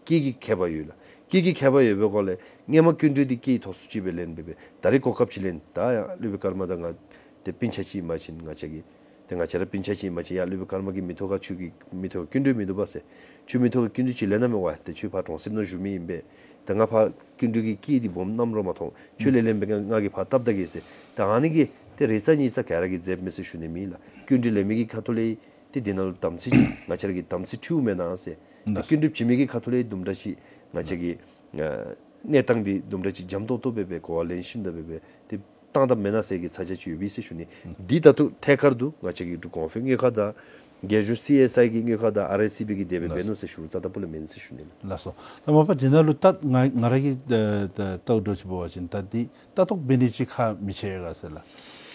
ཅིག་གི་ཁྱད་པར་ཡོད་ལགས། ཅིག་གི་ཁྱད་པར་ཡོད་པའི་སྒང་ལས་སྔོན་མ་སྐྱིན་འགྲུལ་འདི་སྐྱེད་ཐོག་སུ་ཅིག་སྦེ་ལེན་འབད་འབད་ད་རེས་གོ་སྐབས་ཅིག་ལེན། ད་ཡང་སློབ་དཔོན་ཀརྨ་དང་ང་ཏེ་སྤུན་ཆ་ཅིག་ཨིན་པ་ཅིན་ང་བཅས་ཀྱི་ཏེ་ང་བཅས་ར་སྤུན་ཆ་ཅིག་ཨིན་པ་ཅིན་ཡ་སློབ་དཔོན་ཀརྨ་གིས་མི་ཐོབ་ག་ཁྱོད་ཀྱིས་མི་ཐོབ་ག་སྐྱིན་འགྲུལ་མིན་འདུག་པ་ཟེར། ཁྱོད་མི་ཐོབ་ག་སྐྱིན་འགྲུལ་ཅིག་ལེན་ན་མེད་པ། ཏེ་ཁྱོད་ཕར་གྲོང་གསེབ་ནང་བཞུགས་མི་ཨིན་པས། ཏེ་ང་ཕར་སྐྱིན་འགྲུལ་གྱི་སྐྱེད་འདི་སྦོམ་གནམ་ར་མ་མཐོང་། ཁྱོད་ལས་ལེན་འབད་ག་ང་གིས་ཕར་བཏབ་ད་གེ་ཟེར། ཏེ་ཨ་ནི་གིས་ཏེ་རེ་ཙམ་གཉིས་ཙམ་ག་ར་གིས་མཛདཔ་མས་ཟེར་ཞུ་ནི་མེན་ལགས། སྐྱིན་འགྲུལ་ལེན་མི་གི་ཁ་ཐུག་ལས་ཏེ་འདི་ནང་ལུ་དམ་ཚིག་ང་བཅས་ར་གི་དམ་ཚིག་འཁྲུལཝ་མེན་ན་ཟེར། ཏེ་སྐྱིན་འགྲུལ་བྱིན་མི་གི་ཁ་ཐུག་ལས་དུམ་གྲ་ཅིག་ང་བཅས་ཀྱི་ཨ་གནས་སྟངས་འདི་དུམ་གྲ་ཅིག་འཇམ་ཏོང་ཏོ་སྦེ་འབད་གོ་བ་ལེན་ཞིནམ་ད་འབད་འབད་ཏེ་བཏང་དཔ་མེན་ན་ཟེར་གྱི་ཚ་གྱང་ཅིག་ཡོད་པས་ཟེར་ཞུ་ནི། འདི་ད་ལྟོ་ཐད་ཀར་དུ་ང་བཅས་ཀྱི་འབྲུག་གོང་འཕེལ་དངུལ་ཁང་དང་རྒྱལ་གཞུང་སི་ཨེསི་ཨའི་གི་དངུལ་ཁང་དང་ཨར་ཨའི་སི་བི་གིས་དེ་སྦེ་འབད་ནུག་ཟེར་ཞུ་རྩ་དང་པོ་ལས་མེན་ཟེར་ཞུ་ནི་ལགས། ལགས་སོ། ད་མ་པ་འདི་ནང་ལུ་ད་ང་ང་ར་གིས་ད་ད་ལྟོ་འདྲཝ་ཅིག་འབད་བ་ཅིན་ད་འདི་ལྟ་རྟོག་འབད་ནི་ཅིག་ཁག་མི་ཆེ་ག་ཟེར་ལགས།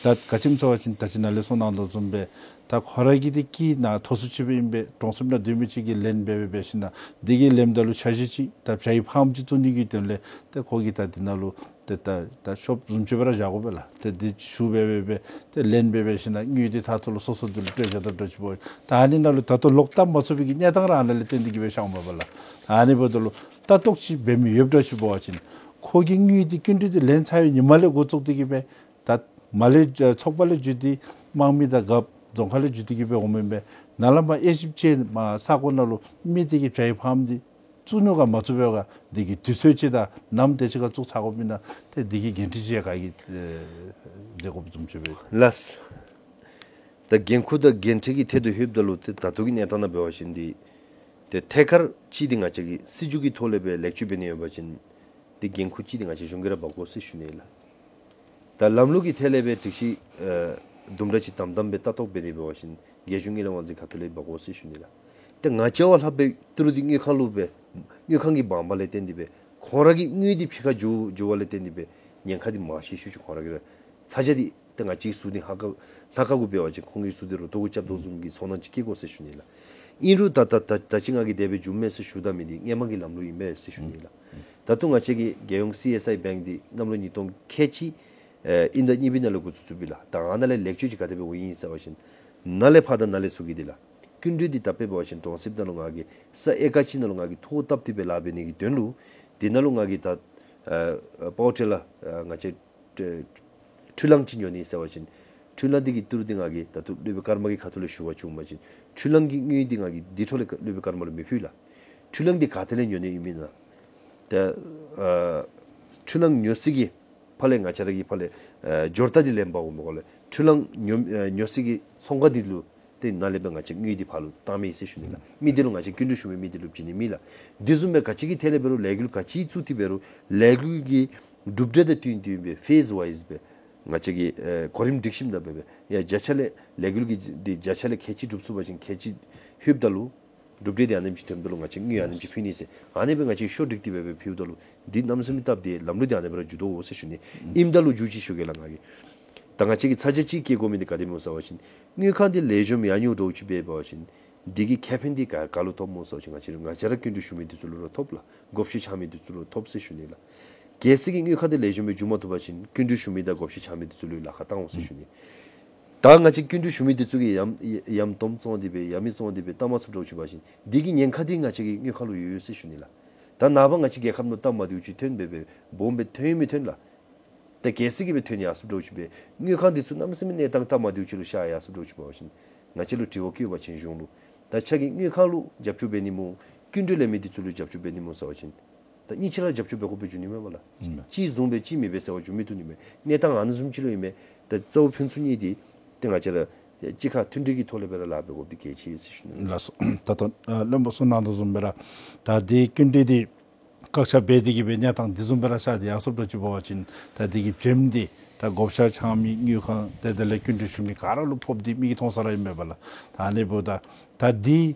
ད་ག་ཅི་སྨོ་ཟེར་བ་ཅིན་ད་ཅི་ནཱ་ལས་གསུང་གནང་དོ་བཟུམ་སྦེ་ད་ཁོ་ར་གི་འདི་སྐྱིད་ནང་ཐོག་སུ་ཅིག་སྦེ་ཨིན་པས། གྲོང་གསེབ་ནང་སྡོད་མི་ཅིག་གིས་ལེན་འབད་འབད་འབད་ཞིནམ་ན་འདི་གིས་ལེནམ་ད་ལུ་འཆར་གཞི་ཅིག་ད་བྱ་ཡི་ཕཱརམ་ཅིག་བཙུགས་ནི་གི་དོན་ལས་ཏེ་ཁོ་གིས་ད་འདི་ནང་ལུ་ཏེ་ད་ད་ཤོབ་བཟུམ་ཅིག་སྦེ་ར་བཞག་དགོ་པས་ལགས། ཏེ་འདི་ཞུ་འབད་འབད་འབད་ཏེ་ལེན་འབད་འབད་ཞིནམ་ན་དངུལ་འདི་མཐའ་ཐོག་ལུ་སོ་སོ་འདི་ལུ་སྤྲོད་བཞག་དཔ་འདྲཝ་ཅིག་འབད་བ་ཅིན་ད་ཨ་ནི་ནང་ལུ་ད་ལྟོ་ལོག་བཏབ་མ་ཚུགས་པའི་གི་གནས་སྟངས་ར་ཨ་ནཱ་ལས་བརྟེན་ཏེ་གིས་སྦེ་ཤརཝ་མས་པ་ལགས། ཨ་ནི་འབདཝ་ད་ལུ་ལྟ་རྟོག་ཅིག་འབད་མི་ཡོདཔ་འདྲཝ་ཅིག་འབད་བ་ཅིན་ཁོ་གི་དངུལ་འདི་སྐྱིན་འགྲུལ་འདི་ལེན་ཚར་བའི་ཉིནམ་ལས་འགོ་བཙུགས་ཏེ་གིས་སྦེ་ད་མར་ལས་ཚོགས་པ་ལས་བརྒྱུད་དེ་དམངས་མི་དང་རྒཔོ་རྫོང་ཁག་ལས་བརྒྱུད་དེ་གིས་སྦེ་འོངམ་ཨིན་པས། ནཱ་ལས་མར་དབྱེ་ཞིབ་དཔྱད་མར་ས་གོ་ནང་ལུ་མི་འདི་གིས་བྱ་ཡི་ཕཱརམ་འདི་བཙུགས་ནུག་ག་མ་བཙུགས་པས་ག་འདི་གི་དུས་ཚོད་ཅིག་དང་ནམ་དེ་ཅིག་ཁར་བཙུགས་ཚར་དགོཔ་ཨིན་ན་ཏེ་འདི་གི་འགན་འཁྲི་ཅིག་ག་གིས་ཨེ་མཛད་དགོཔ་བཟུམ་ཅིག་འབད། ལགས། ད་འགན་ཁུར་དང་འགན་འཁྲི་གི་ཐད་དུ་ལྷོདཔ་ད་ལུ་ཏེ་ད་ལྟོ་གི་གནས་སྟངས་ནང་འབད་བ་ཅིན་འདི་ཏེ་ཐད་ཀར་ཅིག་འདི་ང་བཅས་ཀྱིས་སྲིད་བྱུས་ཀྱི་ཐོག་ལས་སྦེ་ལེགས་བཅོས་འབད་ནི་ཡོད་པ་ཅིན་ཏེ་འགན་ཁུར་ཅིག་འདི་ང་བཅས་གཞུང་གིས་ར་འབག་དགོ་ཟེར་ཞུ་ནི་ལགས། ད་ལམ་ལུགས་ཀྱི་ཐད་ལས་སྦེ་སྒྲིག་གཞི་ཨ་དུམ་གྲ་ཅིག་དམ་དམ་སྦེ་ལྟ་རྟོག་འབད་ནི་འབད་བ་ཅིན་རྒྱལ་གཞུང་དངུལ་ལས་དབང་འཛིན་ཁ་ཐུག་ལས་འབག་དགོ་ཟེར་ཞུ་ནི་ལགས། ཏེ་ང་བཅས་བ་ལྷག་པའི་ཏི་རུ་འདི་དངུལ་ཁང་ལུ་སྦེ་དངུལ་ཁང་གི་དབང་པ་ལས་བརྟེན་ཏེ་སྦེ་ཁོང་ར་གི་དངུལ་འདི་ཕྱི་ཁར་འགྱོ་འགྱོ་བ་ལས་བརྟེན་ཏེ་སྦེ་ཉེན་ཁ་འདི་མང་ཤོས་ཤོས་ཅིག་ཁོང་ར་གི་ར་ཚ་གྱང་འདི་ཏེ་ང་བཅས་ཀྱི་ཟུག་འདི་ཧ་ག་སྣ་ཁ་གུ་འབད་བ་ཅིན་ཁོང་གི་ཟུག་འདི་རུ་ཏོ་གུ་རྐྱབ་དོ་བཟུམ་གྱི་ཚོར་སྣང་ཅིག་སྐྱེ་དགོ་ཟེར་ཞུ་ནི་ལགས། ཨིན་རུང་ད་ད་ད་ད་ཅི་ང་གིས་དེ་སྦེ་འགྱོཝ་མས་ཟེར་ཞུ་ད་མི་འདི་སྔོན་མ་གི་ལམ་ལུགས་ཨིན་པས་ཟེར་ཞུ་ནི་ལགས། ད་ལྟོ་ང་བཅས་ཀྱི་རྒྱལ་ཡོངས་སི་ཨེསི་ཨའི་བེངཀ་འདི་གནམ་ལོ་ཉིས་སྟོང་ཁལ་གཅིག་ཨེ་དབྱིན་ཟླ་གཉིས་པའི་ནང་ལུ་འགོ་བཙུགས་བཙུགསཔ་ཨིན་ལགས། ད་ཨ་ནཱ་ལས་ལེགས་བཅོས་ཅིག་ག་དེ་སྦེ་འོང་ཡི་ཟེར་བ་ཅིན་ནཱ་ལས་ཕར་དང་ནཱ་ལས་ཚུ་གི་འདི་ལགས་སྐྱིན་འགྲུལ་འདི་ད་དཔེ་འབད་བ་ཅིན་གྲོང་གསེབ་ནང་ལུ་ང་གིས་ས་ཨེ་ཀར་གཅིག་ནང་ལུ་ང་གིས་ཐོག་བཏབ་སྟེ་སྦེ་ལཱ་འབད་ནི་གི་དོན་ལུ་འདི་ནང་ལུ་ང་གིས་ད་ཨ་པ་ཝར་ཊི་ལར་ཨ་ང་བཅས་ཨེ་འཕྲུལ་གླང་ཅིག་ཉོ་ནི་ཟེར་བ་ཅིན་འཕྲུལ་གླང་འདི་གི་ཏི་རུ་འདི་ང་གིས་ད་ལྟོ་སློབ་དཔོན་ཀརྨ་གི་ཁ་ཐུག་ལས་ཞུ་བ་བྱུང་པ་ཅིན་འཕྲུལ་གླང་གི་དངུལ་འདི་ང་གིས་འདི་འཕྲོ་ལས་སློབ་དཔོན་ཀརྨ་ལུ་མི་ཕུལ་ལགས། འཕྲུལ་གླང་འདི་ག་ཏེ་ལས་ཉོ་ནི་ཨིན་མེན་ན། ད་ཨ་འཕྲུལ་གླང་ཉོ་ས་གི་ཕར་ལས་ང་བཅས་ར་གིས་ཕར་ལས་ཨ་འབྱོར་རྟགས་འདི་ལེན་པར་འོངམ་ལས་འཕྲུལ་གླང་ཉོ་ཨ་ཉོ་ས་གི་ཚོང་ཁང་འདི་ལུ་ཏེ་ནཱ་ལས་སྦེ་ང་བཅས་དངུལ་འདི་ཕར་ལུ་བཏང་མི་ཟེར་ཞུ་ནི་ལགས། མི་འདི་ལུ་ང་བཅས་སྐྱིན་འགྲུལ་ཞུ་མི་མི་འདི་ལུ་བྱིན་ནི་མེན་ལགས། དེ་བཟུམ་སྦེ་ག་ཅི་གི་ཐད་ལས་འབད་རུང་ལས་འགུལ་ག་ཅི་བཙུགས་ཏེ་འབད་རུང་ལས་འགུལ་གྱི་གྲུབ་འབྲས་དང་བསྟུན་ཏེ་སྦེ་ཕེསི་ཝའིསི་སྦེ་ང་བཅས་ཀྱིས་ཨེ་གོ་རིམ་སྒྲིག་ཞིནམ་ད་འབད་འབད་ཡ་བརྒྱ་ཆ་ལས་ལས་འགུལ་གྱི་འདི་བརྒྱ་ཆ་ལས་ཁལ་གཅིག་གྲུབ་ཚུགས་པ་ཅིན་ཁལ་གཅིག་ལྷོདཔ་ད་ལུ་གྲུབ་འབྲས་འདི་ཨ་ནེམ་ཅིག་ཐོནམ་ད་ལུ་ང་བཅས་དངུལ་ཨ་ནེམ་ཅིག་ཕུལ་ནི་ཟེར་ཨ་ནི་སྦེ་ང་བཅས་ཤོ་སྒྲིག་སྟེ་འབད་འབད་ཕུལཝ་ད་ལུ་འདི་གནམ་མེད་ས་མེད་སྟབས་བདེ་ལམ་ལུགས་འདི་ཨ་ནི་སྦེ་ར་འགྱོ་དོ་འོང་ཟེར་ཞུ་ནི། ཨིནམ་ད་ལུ་འགྱོ་ཅི་ཞུ་གེ་ལགས་ང་གིས། ད་ང་བཅས་ཀྱིས་ཚ་གྱང་ཅིག་བསྐྱེད་དགོ་མི་འདི་ག་དེ་སྨོ་ཟེར་བ་ཅིན་དངུལ་ཁང་འདི་ལེགས་ཤོམ་ཡང་ཉུང་འདྲཝ་ཅིག་འབད་བ་ཅིན་འདི་གི་ཁེ་ཕན་འདི་ག་ག་ལུ་ཐོབ་སྨོ་ཟེར་བ་ཅིན་ང་བཅས་ར་ང་བཅས་ར་སྐྱིན་འགྲུལ་ཞུ་མི་འདི་ཚུ་ལུ་ར་ཐོབ་ལགས། བགོ་བཤའ་རྐྱབ་མི་འདི་ཚུ་ལུ་ཐོབ་ཟེར་ཞུ་ནི་ལགས། གལ་སྲིད་ཀྱི་དངུལ་ཁང་འདི་ལེགས་ཤོམ་སྦེ་འགྱོ་མ་བཏུབ་པ་ཅིན་སྐྱིན་འགྲུལ་ཞུ་མི་དང་བགོ་བཤའ་རྐྱབ་མི་འདི་ཚུ་ལུ་ལཱ་ཁག་བཏང་འོང་ཟེར་ཞུ་ནི། ད་ང་བཅས་སྐྱིན་འགྲུལ་ཞུ་མི་འདི་ཚུ་གིས་ཡམ་ཡམ་དོམ་བཙོང་སྟེ་སྦེ་ཡ་མེད་བཙོང་སྟེ་སྦེ་བཏང་མ་ཚུགསཔ་འདྲཝ་ཅིག་འབད་བ་ཅིན་འདི་གི་ཉེན་ཁ་འདི་ང་བཅས་ཀྱི་དངུལ་ཁང་ལུ་ཡོད་ཡོད་ཟེར་ཞུ་ནི་ལགས། ད་ནངས་པ་ང་བཅས་རྒྱལ་ཁབ་ནང་སྟབས་མ་བདེཝ་ཅིག་ཐོན་འབད་འབད་སྦོམ་སྦེ་ཐོན་ཡང་མི་ཐོན་ལགས། ད་གལ་སྲིད་ཀྱི་སྦེ་ཐོན་ཡར་སོཔ་འདྲཝ་ཅིག་འབད་དངུལ་ཁང་འདི་ཚུ་གནམ་མེད་ས་མེད་གནས་སྟངས་སྟབས་མ་བདེཝ་ཅིག་ལུ་ཤར་ཡར་སོཔ་འདྲཝ་ཅིག་འབད་བ་ཅིན་ང་བཅས་ལུ་དྲི་བ་བཀོད་པ་ཅིན་གཞུང་ལུ་ད་ཁྱོད་ཀྱིས་དངུལ་ཁང་ལུ་རྒྱབ་སྐྱོར་འབད་ནི་སྨོ་སྐྱིན་འགྲུལ་ལེན་མི་འདི་ཚུ་ལུ་རྒྱབ་སྐྱོར་འབད་ནི་སྨོ་ཟེར་བ་ཅིན་ད་གཉིས་ཆ་ར་རྒྱབ་སྐྱོར་འབད་དགོཔ་སྦེ་འགྱོ་ནི་མས་པ་ལགས། ཨིན་མས། གཅིག་བཟུང་སྦེ་གཅིག་མི་འབད་ཟེར་བ་འགྱོ་མི་བཏུབ་ནི་མས། གནས་སྟངས་ཨ་ནི་བཟུམ་ཅིག་ལུ་ཨིན་མས། ད་གཙོ་བོ་ཕུན་ཚོགས་གཉིས་འདི་ཏེ་ང་བཅས་ར་ གཅིག་ཁར་མཐུན་སྒྲིལ་གྱི་ཐོག་ལས་སྦེ་ར་ལཱ་འབད་དགོཔ་འདི་གལ་ཆེ་ཟེར་ཞུ་ནི། ལགས་སོ། ད་ལྟོ་ཨ་བློན་པོ་གསུང་གནང་དོ་བཟུམ་སྦེ་ར་ད་འདི་སྐྱིན་འགྲུལ་འདི་བཀག་ཆ་འབད་དེ་གི་སྦེ་གནས་སྟངས་འདི་བཟུམ་སྦེ་ར་ཤར་ཏེ་ཡར་སོངམ་འདྲཝ་ཅིག་འབད་བ་ཅིན་ད་འདི་གི་བྱེམ་འདི་ད་བགོ་བཤའ་འཆང་མི་དངུལ་ཁང་ཏེ་དེ་ལས་སྐྱིན་འགྲུལ་ཞུ་མི་ག་ར་ལུ་ཕོགཔ་འདི་མིག་གིས་མཐོང་ས་ར་ཨིན་མས་པ་ལགས། ད་ཨ་ནི་འབདཝ་ད་ད་འདི་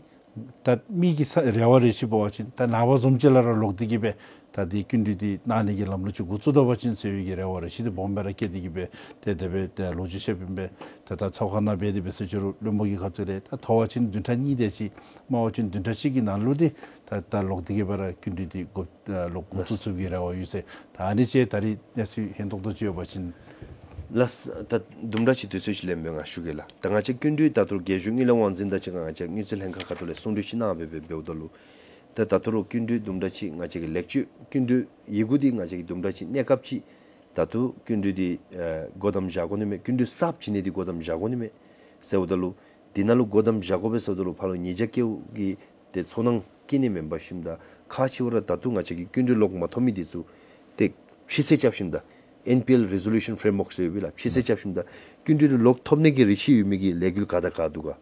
ད་མི་གི་ས་རེ་བ་རེ་ཆེ་འབད་བ་ཅིན་ད་ནངས་པ་བཟུམ་ཅིག་ལས་ར་ལོག་སྟེ་གི་སྦེ་ད་འདི་སྐྱིན་འགྲུལ་འདི་གནང་ནི་གི་ལམ་ལུགས་ཅིག་འགོ་བཙུགས་ད་པ་ཅིན་ཟེར་བའི་གི་རེ་བ་རེ་ཆེ་འདི་སྦོམ་སྦེ་ར་བསྐྱེད་དེ་གི་སྦེ་ཏེ་དེ་སྦེ་ཏེ་ལོ་རྒྱུས་བཤདཔ་ཨིན་པས། ཏེ་ད་ཚོགས་ཁང་ནང་འབད་དེ་འབད་ཟེར་ཅི་རུང་བློན་པོ་གི་ཁ་ཐུག་ལས་ད་མཐོ་བ་ཅིན་བདུན་ཕྲག་གཉིས་དེ་ཅིག་དམའ་བ་ཅིན་བདུན་ཕྲག་གཅིག་གི་ནང་ལུ་འདི་ད་ད་ལོག་སྟེ་གི་སྦེ་ར་སྐྱིན་འགྲུལ་འདི་འགོ་ལོག་འགོ་བཙུགས་ཚུགས་པའི་གི་རེ་བ་ཡོད་ཟེར། ད་ཨ་ནི་ཅིག་ད་རིས་གནས་ཚུལ་ཧན་ཏོང་ཏོ་ཅིག་ཡོད་པ་ཅིན། ལགས། ད་དུམ་གྲ་ཅིག་དུས་ཚོད་ཅིག་ལེན་སྦེ་ང་ཞུ་གེ་ལགས། ད་ང་བཅས་སྐྱིན་འགྲུལ་ད་ལྟོ་རྒྱལ་གཞུང་དངུལ་ལས་དབང་འཛིན་དང་གཅིག་ཁར་ང་བཅས་དངུལ་རྩིས་ལྷན་ཁག་ཁ་ཐུག་ལས་གསུང་གྲོས་ཅིག་གནང་སྦེ་འབད་འབདཝ་ད་ལུ་ད་ད་ལྟོ་ར་སྐྱིན་འགྲུལ་དུམ་གྲ་ཅིག་ང་བཅས་ཀྱི་ལེགས་བཅོས་སྐྱིན་འགྲུལ་ཡི་གུ་འདི་ང་བཅས་ཀྱི་དུམ་གྲ་ཅིག་གནས་སྐབས་ཅིག་ད་ལྟོ་སྐྱིན་འགྲུལ་འདི་ཨ་སྒོ་བསྡམ་བཞག་དགོ་ནི་མས། སྐྱིན་འགྲུལ་གསརཔ་བྱིན་ནི་འདི་སྒོ་བསྡམ་བཞག་དགོ་ནི་མས་ཟེརཝ་ད་ལུ་འདི་ནང་ལུ་སྒོ་བསྡམ་བཞག་དགོ་པས་ཟེརཝ་ད་ལུ་ཕར་ལུ་ཉེས་བྱ་བཀལཝ་གི་ཏེ་ཚོར་སྣང་བསྐྱེད་ནི་མེན་པར་ཞིནམ་ད་ཁག་ཆེ་བ་ར་ད་ལྟོ་ང་བཅས་ཀྱི་སྐྱིན་འགྲུལ་ལོག་མ་ཐོབ་མི་འདི་ཚུ་ཏེ་ཕྱི་སེལ་རྐྱབ་ཞིནམ་ད་ཨེན་པི་ཨེལ་རི་ཟོ་ལུ་ཤཱན་ཕྲེམ་ཝརཀ་ཟེར་ཡོད་པས་ལགས། ཕྱི་སེལ་རྐྱབ་ཞིནམ་ད་སྐྱིན་འགྲུལ་ལོག་ཐོབ་ནི་གི་རེ་ཆེ་ཡོད་མི་གི་ལས་འགུལ་ག་དང་ག་འདུག་ག།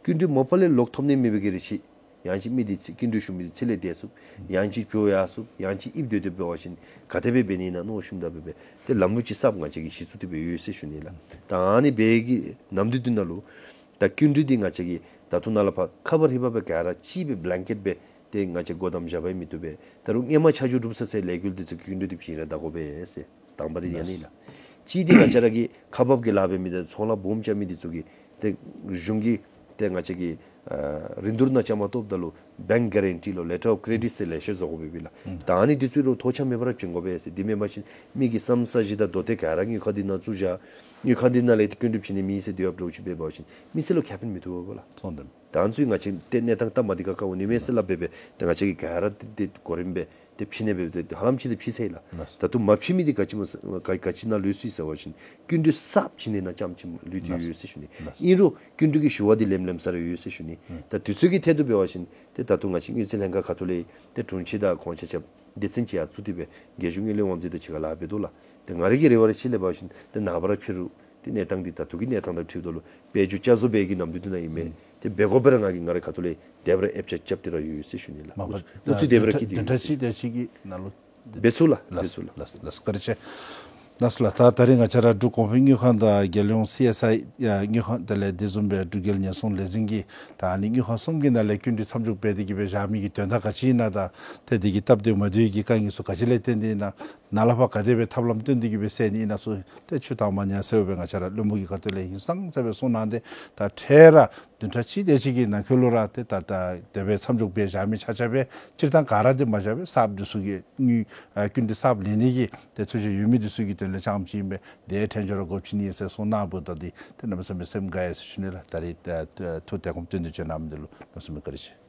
སྐྱིན་འགྲུལ་མ་པ་ལས་ལོག་ཐོབ་ནི་མེད་པའི་གི་རེ་ཆེ། ཡང་ཅིན་མི་འདི་ཚུ་སྐྱིན་འགྲུལ་ཞུ་མི་འདི་ཚེ་ལས་འདས་ཚུགས། ཡང་ཅིན་བྱོག་ཡར་སོང་། ཡང་ཅིན་ཡིབ་སྡོད་དེ་འབད་བ་ཅིན་ག་དེ་སྦེ་འབད་ནི་ཨིན་ན་མནོ་ཞིནམ་ད་འབད་འབད་ཏེ་ལམ་ལུགས་ཅིག་གསརཔ་ང་བཅས་ཀྱིས་གཞི་བཙུགས་ཏེ་སྦེ་ཡོད་ཟེར་ཞུ་ནི་ལགས། ད་ཨ་ནི་འབད་གི་ནམ་དུས་དུས་ནང་ལུ་ད་སྐྱིན་འགྲུལ་འདི་ང་བཅས་ཀྱིས་ད་ལྟོ་ནཱ་ལས་ཕར་ཁ་བར་ཧི་བ་སྦེ་ག་ར་གཅིག་སྦེ་བླེན་ཀེཊ་སྦེ་ཏེ་ང་བཅས་སྒོ་བསྡམ་བཞག་པ་མི་བཏུབ་པས། ད་རུང་སྔོན་མ་ཆ་འཇོག་གྲུབ་ཚར་ཚར་བའི་ལས་འགུལ་འདི་ཚུ་སྐྱིན་འགྲུལ་འདི་བྱིན་ར་བདའ་དགོ་པས་ཟེར། དང་པ་འདི་ཨ་ནི་ལགས། གཅིག་འདི་ང་བཅས་ར་གི་ཁག་འབགཔ་གི་ལཱ་འབད་མི་དང་ཚོང་ལཱ་སྦོམ་རྐྱབ་མི་འདི་ཚུ་གིས་ཏེ་གཞུང་གིས་ཏེ་ང་བཅས་ཀྱི་ཨ་རིན་བསྡུར་ནང་བཅའ་མར་གཏོགསཔ་ད་ལུ་བེངཀ་གེ་རེན་ཊི་ལོ་ལེ་ཊར་ཨོཕ་ཀེ་རེ་ཌིཊ་ཟེར་ལེ་ཤ་བཟོ་དགོ་པས་ལགས། ད་ཨ་ནི་འདི་ཚུ་ལུ་ཐོགས་ཆགས་མེད་པར་བྱིན་དགོ་པས་ཟེར། འདི་མེན་པ་ཅིན་མི་གི་ས་མཚམས་ས་གཞི་དང་རྡོ་ཐེ་ག་ར་དངུལ་ཁང་འདི་ནང་བཙུགས་བཞག། དངུལ་ཁང་འདི་ནང་ལས་ཏེ་སྐྱིན་འགྲུལ་བྱིན་ནི་མེད་ཟེར་སྡོད་ཡོདཔ་འདྲཝ་ཅིག་འབད་བ་ཅིན་མི་སེར་ལུ་ཁེ་ཕན་མི་ཐོགས་པས་ལགས། ཚོང་དོན། ད་ཨ་ནི་ཚུ་ང་བཅས་ཏེ་གནས་སྟངས་སྟབས་མ་བདེ་ཁག་ཁར་འོང་ནི་མས་ཟེར་སླབ་སྦེ་སྦེ་ཏེ་ང་བཅས་ཀྱིས་ག་ར་ཏེ་ཏེ་གོ་རིམ་སྦེ་ཏེ་བྱིན་ནི་སྦེ་ཏེ་ཧ་ལམ་ཅིག་ཏེ་བྱིན་ཚར་ཡི་ལགས། ད་ལྟོ་མ་བྱིན་མི་འདི་ག་ཅི་སྨོ་ཟེར་ག་ག་ཅི་ནང་ལུས་སོ་ཡི་ཟེར་བ་ཅིན་སྐྱིན་འགྲུལ་གསརཔ་བྱིན་ནི་ནང་རྐྱངམ་ཅིག་ལུས་ཏེ་ཡོད་ཟེར་ཞུ་ནི། ཨིན་རུང་སྐྱིན་འགྲུལ་གྱི་ཞུ་བ་འདི་ལེམ་ལེམ་ས་ར་ཡོད་ཟེར་ཞུ་ནི། ད་དུས་ཚོད་ཀྱི་ཐད་དུ་འབད་བ་ཅིན་ཏེ་ད་ལྟོ་ང་བཅས་དངུལ་རྩིས་ལྷན་ཁག་ཁ་ཐུག་ལས་ཏེ་དྲུང་ཆེ་དང་ཁོང་ཆ་ཁྱབ་སྡེ་ཚན་ཅིག་ཡར་བཙུགས་ཏེ་སྦེ་རྒྱལ་གཞུང་དངུལ་ལས་དབང་འཛིན་དང་གཅིག་ཁར་ལཱ་འབད་དོ་ལགས། ཏེ་ང་རའི་གི་རེ་བ་རེ་ཆེ་ལས་འབད་བ་ཅིན་ཏེ་ནངས་པ་ར་ཕྱི་རུ་ཏེ་གནས་སྟངས་འདི་ད་ལྟོ་གི་གནས་སྟངས་དང་འཁྲིལཝ་ད་ལུ་དཔལ་འབྱོར་བསྐྱར་གསོ་འབད་གི་ནམ་དུས་དུས་ནང་ཨིན་མས། ཏེ་འབད་དགོ་པས་ར་ང་གིས་ང་རའི་ཁ་ཐུག་ལས་དེ་སྦེ་ར་ཨེབ་ཆ་རྐྱབ་སྟེ་ར་ཡོད་ཟེར་ཞུ་ནི་ལགས། མ་པ་ཨུ་ཚུགས་དེ་སྦེ་ར་བསྐྱེད་དེ་བདུན་ཕྲག་གཅིག་དེ་ཅིག་གི་ནང་ལུ་འབད་ཚུགས་ལགས། ལགས་ལགས་སོ། ལགས་ལགས་སོ། བཀའ་དྲིན་ཆེ། ལགས་སོ་ལགས། ད་ད་རིས་ང་བཅས་ར་འབྲུག་གོང་འཕེལ་དངུལ་ཁང་དང་རྒྱལ་ཡོངས་སི་ཨེསི་ཨའི་ཡ་དངུལ་ཁང་དེ་ལས་དེ་བཟུམ་སྦེ་འབྲུག་རྒྱལ་ཉེན་སྲུང་ལས་འཛིན་གྱིས་ད་ཨ་ནི་དངུལ་ཁང་གསུམ་གྱི་ནང་ལས་སྐྱིན་འགྲུལ་མཚམས་འཇོག་འབད་དེ་གི་སྦེ་བཞག་མི་གི་དོན་དག་ག་ཅི་ཨིན་ན་དང་ཏེ་དེ་གི་སྟབས་བདེ་མ་བདེ་བའི་གི་དཀའ་ངལ་ཚུ་ག་ཅི་ལས་བརྟེན་ཏེ་ཨིན་ན་ནཱ་ལས་ཕར་ག་དེ་སྦེ་ཐབས་ལམ་བཏོན་ཏེ་གི་སྦེ་སེལ་ནི་ཨིན་ན་ཚུ་ཏེ་ཆུ་དྭངས་མ་ཉ་ཟེར་བ་སྦེ་ང་བཅས་ར་བློན་པོ་གི་ཁ་ཐུག་ལས་ཧིང་སངས་ས་སྦེ་གསུང་གནང་སྟེ་ད་འཕྲལ་ར་བདུན་ཕྲག་གཅིག་དེ་ཅིག་གི་ནང་འཁོད་ལུ་ར་ཏེ་ད་ད་དེ་སྦེ་མཚམས་འཇོག་འབད་བཞག་མི་ཆ་ཁྱབ་སྦེ་སྤྱིར་བཏང་ག་ར་འདི་མ་བཞག་པར་གསརཔ་འདི་ཚུ་གི་དངུལ་ཨ་སྐྱིན་འགྲུལ་གསརཔ་ལེན་ནི་གི་ཏེ་ཐུགས་བཞེད་ཡོད་མི་འདི་ཚུ་གི་དོན་ལས་རྐྱངམ་ཅིག་ཨིན་པས། དེ་འཕྲལ་མགྱོགས་ར་སྒོ་ཕྱེ་ནི་ཟེར་གསུང་གནངམ་ད་འདི་ཏེ་གནམ་མེད་ས་མེད་སེམས་དགའ་ཡི་ཟེར་ཞུ་ནི་ལགས། ད་རིས་ཨ་ཐུགས་དལ་ཁོམ་བཏོན་ཏེ་བྱོན་གནང་མི་འདི་ལུ་གནམ་མེད་ས་མེད་བཀའ་དྲིན་ཆེ།